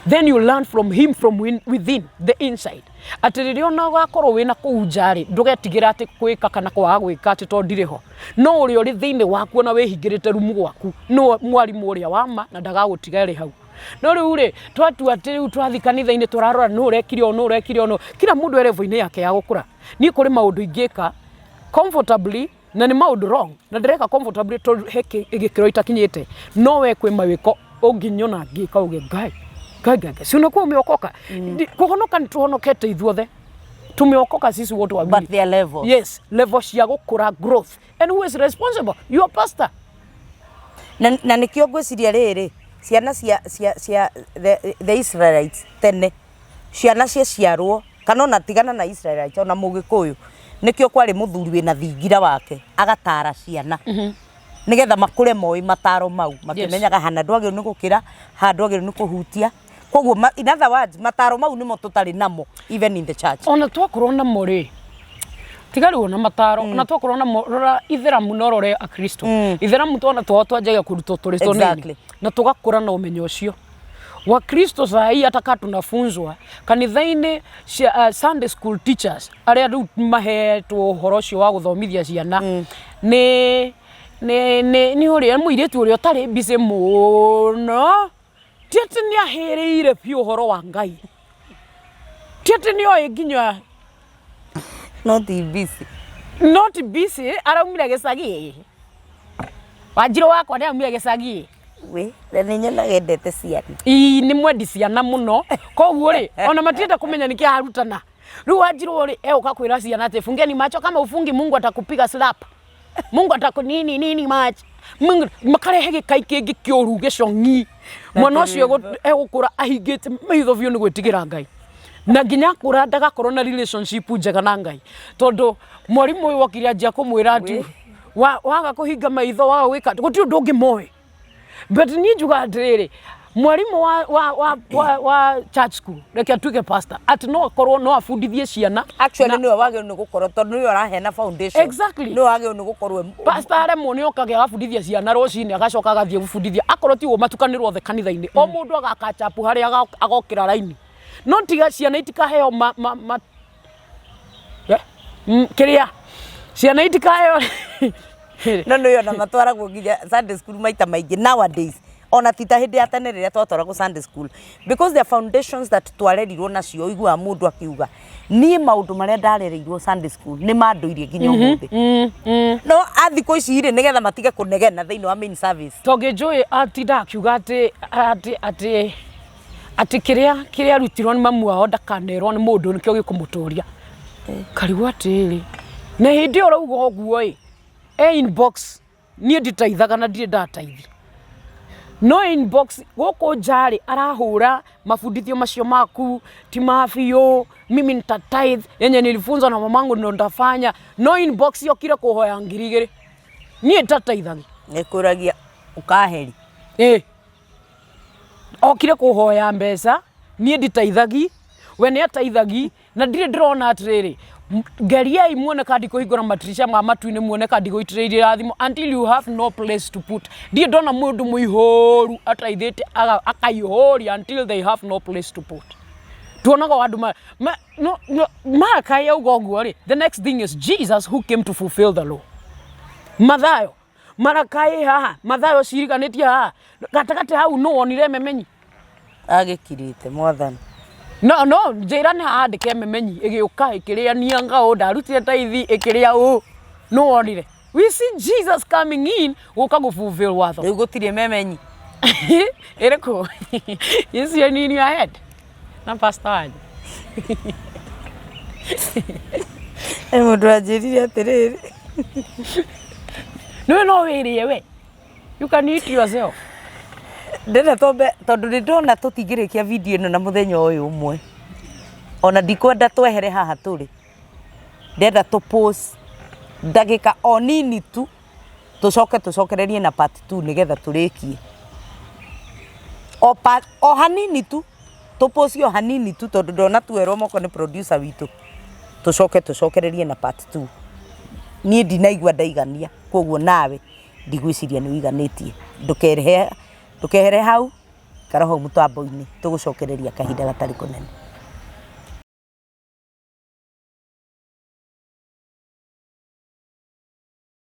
then you learn from him from within the inside, atĩ rĩrĩa ona ũgakorwo wĩna kũu nja rĩ, ndũgetigĩra atĩ gwĩka kana kwaga gwĩka atĩ tondũ ndirĩ ho, no ũrĩa ũrĩ thĩinĩ waku, ona wĩhingĩrĩte rumu gwaku, nĩwe mwarimũ ũrĩa wa ma na ndagagũtiga ĩrĩ hau. No rĩu rĩ, twatua atĩ rĩu twathiĩ kanitha-inĩ tũrarora nũ ũrekire ũũ, nũ ũrekire ũũ, nũ kila mũndũ e level-inĩ yake ya gũkũra. Niĩ kũrĩ maũndũ ingĩka comfortably na nĩ maũndũ wrong na ndĩreka comfortably tondũ he gĩkĩro itakinyĩte, no we kwĩ mawĩko ũngĩnyona ngĩka uge, "Ngai, Ngai, Ngai, Ngai, si unakuwa umeokoka?" Kũhonoka nĩ tũhonokete ithuothe, tumeokoka sisi wote wawili. But their level. Yes, level cia gũkũra, growth. And who is responsible? Your pastor. Na nĩkĩo ngwĩciria rĩrĩ, ciana cia the Israelites tene, ciana ciaciarwo, kana ona tigana na Israelites, ona Mũgĩkũyũ, nĩkĩo kwarĩ mũthuri wĩna thingira wake agatara ciana nĩgetha makũre moĩ mataro mau, makĩmenyaga hana ndwagĩrĩirwo nĩ gũkĩra, haha ndwagĩrĩirwo nĩ kũhutia. Koguo in other words, mataro mau nĩmo tũtarĩ namo even in the church. Ona twakorwo namo rĩ, tiga rĩu ona mataro, ona twakorwo namo, rora itheramu na ũrore akristo. Itheramu twana twao twanjagia kũrutwo tũrĩ tũnini na tũgakũra na ũmenyo ũcio. Wakristo saa hii hata kaa tunafunzwa kanitha-inĩ cia Sunday school teachers arĩa rĩu mahetwo ũhoro ũcio wa gũthomithia ciana nĩ ũrĩa mũirĩtu ũrĩa ũtarĩ busy mũno, ti atĩ nĩ ahĩrĩire biũ ũhoro wa Ngai, ti atĩ nĩ oĩ nginya Not busy. Not busy, araumire gĩcagi. Wanjirũ wakwa nĩ aumire gĩcagi. We na nĩ nyonaga endete ciana. Ii, nĩ mwendi ciana mũno, koguo rĩ, ona matienda kũmenya nĩkĩ arutana. Rĩu Wanjirũ rĩ, egũka kwĩra ciana atĩ, "Fungeni macho, kama ufungi Mungu atakupiga slap." Mungu ataku nini nini much Mungu makarehe gĩkai kĩngĩ kĩũru gĩcong'i. Mwana ũcio egũkũra ahingĩte maitho biũ nĩ gwĩtigĩra Ngai. Na nginya akũra ndagakorwo na relationship njega na Ngai. Tondũ mwarimũ ũyũ okire anjia kũmwĩra atĩ waga kũhinga maitho waga gwĩka gũtirĩ ũndũ ũngĩ moĩ. But niĩ njugaga atĩrĩrĩ, mwarimũ wa church school reke atuĩke pastor atĩ no akorwo no abundithie ciana. Actually nĩwe wagĩrĩirwo nĩ gũkorwo tondũ nĩwe ũraheana foundation. Exactly. Nĩwe wagĩrĩirwo nĩ gũkorwo Pastor aremwo nĩ okaga agabundithia ciana rũcinĩ agacoka agathiĩ gũbundithia akorwo ti ũguo matukanĩrwo othe kanitha-inĩ o mũndũ agakachapu harĩa agokĩra raini no tiga ciana itikaheo ma, ma, ma, Eh? Kĩrĩa ciana itikaheo. No nĩ ona matwaragwo nginya Sunday school maita maingĩ nowadays, ona ti ta hĩndĩ ya tene rĩrĩa twatwaragwo Sunday school, because there are foundations that twarerirwo nacio. Ũiguaga mũndũ akiuga, "Niĩ maũndũ marĩa ndarereirwo Sunday school nĩ mandũirie nginya ũmũthĩ." No a thikũ ici rĩ, nĩgetha matige kũnegena thĩinĩ wa main service. Tondũ njũĩ atinda akiuga atĩ kĩrĩa arutirwo nĩ mamu wao ndakanerwo nĩ mũndũ nĩkĩo gĩkũmũtũria. Karigwo atĩrĩrĩ, na hĩndĩ ĩyo ũrauga ũguo ĩ, e inbox niĩ nditaithaga na ndirĩ ndataithia, no inbox gũkũ nja rĩ, arahũra mabundithio macio maku ti ma biũ. "Mimi nita tithe yenye nilifunzwa na mamangu ndo ndafanya." No inbox yokire kũhoya 2000. Niĩ ndataithagi. Nĩ kũragia ũkaheri. Ĩ okire kũhoya mbeca, niĩ nditaithagi, we nĩ ataithagi na ndirĩ ndĩrona atĩrĩrĩ, ngeriai muone kana ndikũhingũra matirisha ma matu-inĩ muone kana ndigũitĩrĩirie irathimo until you have no place to put. Ndirĩ ndona mũndũ mũihũru ataithĩte akaihũria until they have no place to put. Tuonaga o andũ no, Malachi auga ũguo rĩ, the next thing is Jesus who came to fulfill the law. Mathayo, Malachi haha, Mathayo ciriganĩtie haha gatagatĩ hau, nũ wonire memenyi? Agĩkirĩte mwathani. No njĩra nĩ handĩke memenyi ĩgĩũka ĩkĩrĩania ngao, ndarutire taithi ĩkĩrĩa ũ, nũ wonire? We see Jesus coming in gũka gũ fulfill watho. Rĩu gũtirĩ memenyi. Ĩrĩkũ icio in your head na pastor wanyu? He mũndũ anjĩrire atĩrĩrĩ, nĩwe no wĩrĩe we, you can eat yourself. Ndĩrenda twambe tondũ nĩ ndona tũtingĩrĩkia video ĩno na mũthenya ũyũ ũmwe, ona ndikwenda twehere haha tũrĩ, ndĩrenda tũ pause ndagĩka o nini tu, tũcoke tũcokererie na part 2 nĩgetha tũrĩkie o part, o hanini tu, tũ pause o hanini tu tondũ ndona tuoerwo moko nĩ producer witũ, tũcoke tũcokererie na part 2. Niĩ ndinaigua ndaigania, koguo nawe ndigwĩciria nĩ ũiganĩtie. Ndũkerehe, ndũkehere hau, ikara hau mũtambo-inĩ, tũgũcokereria kahinda gatarĩ kũnene.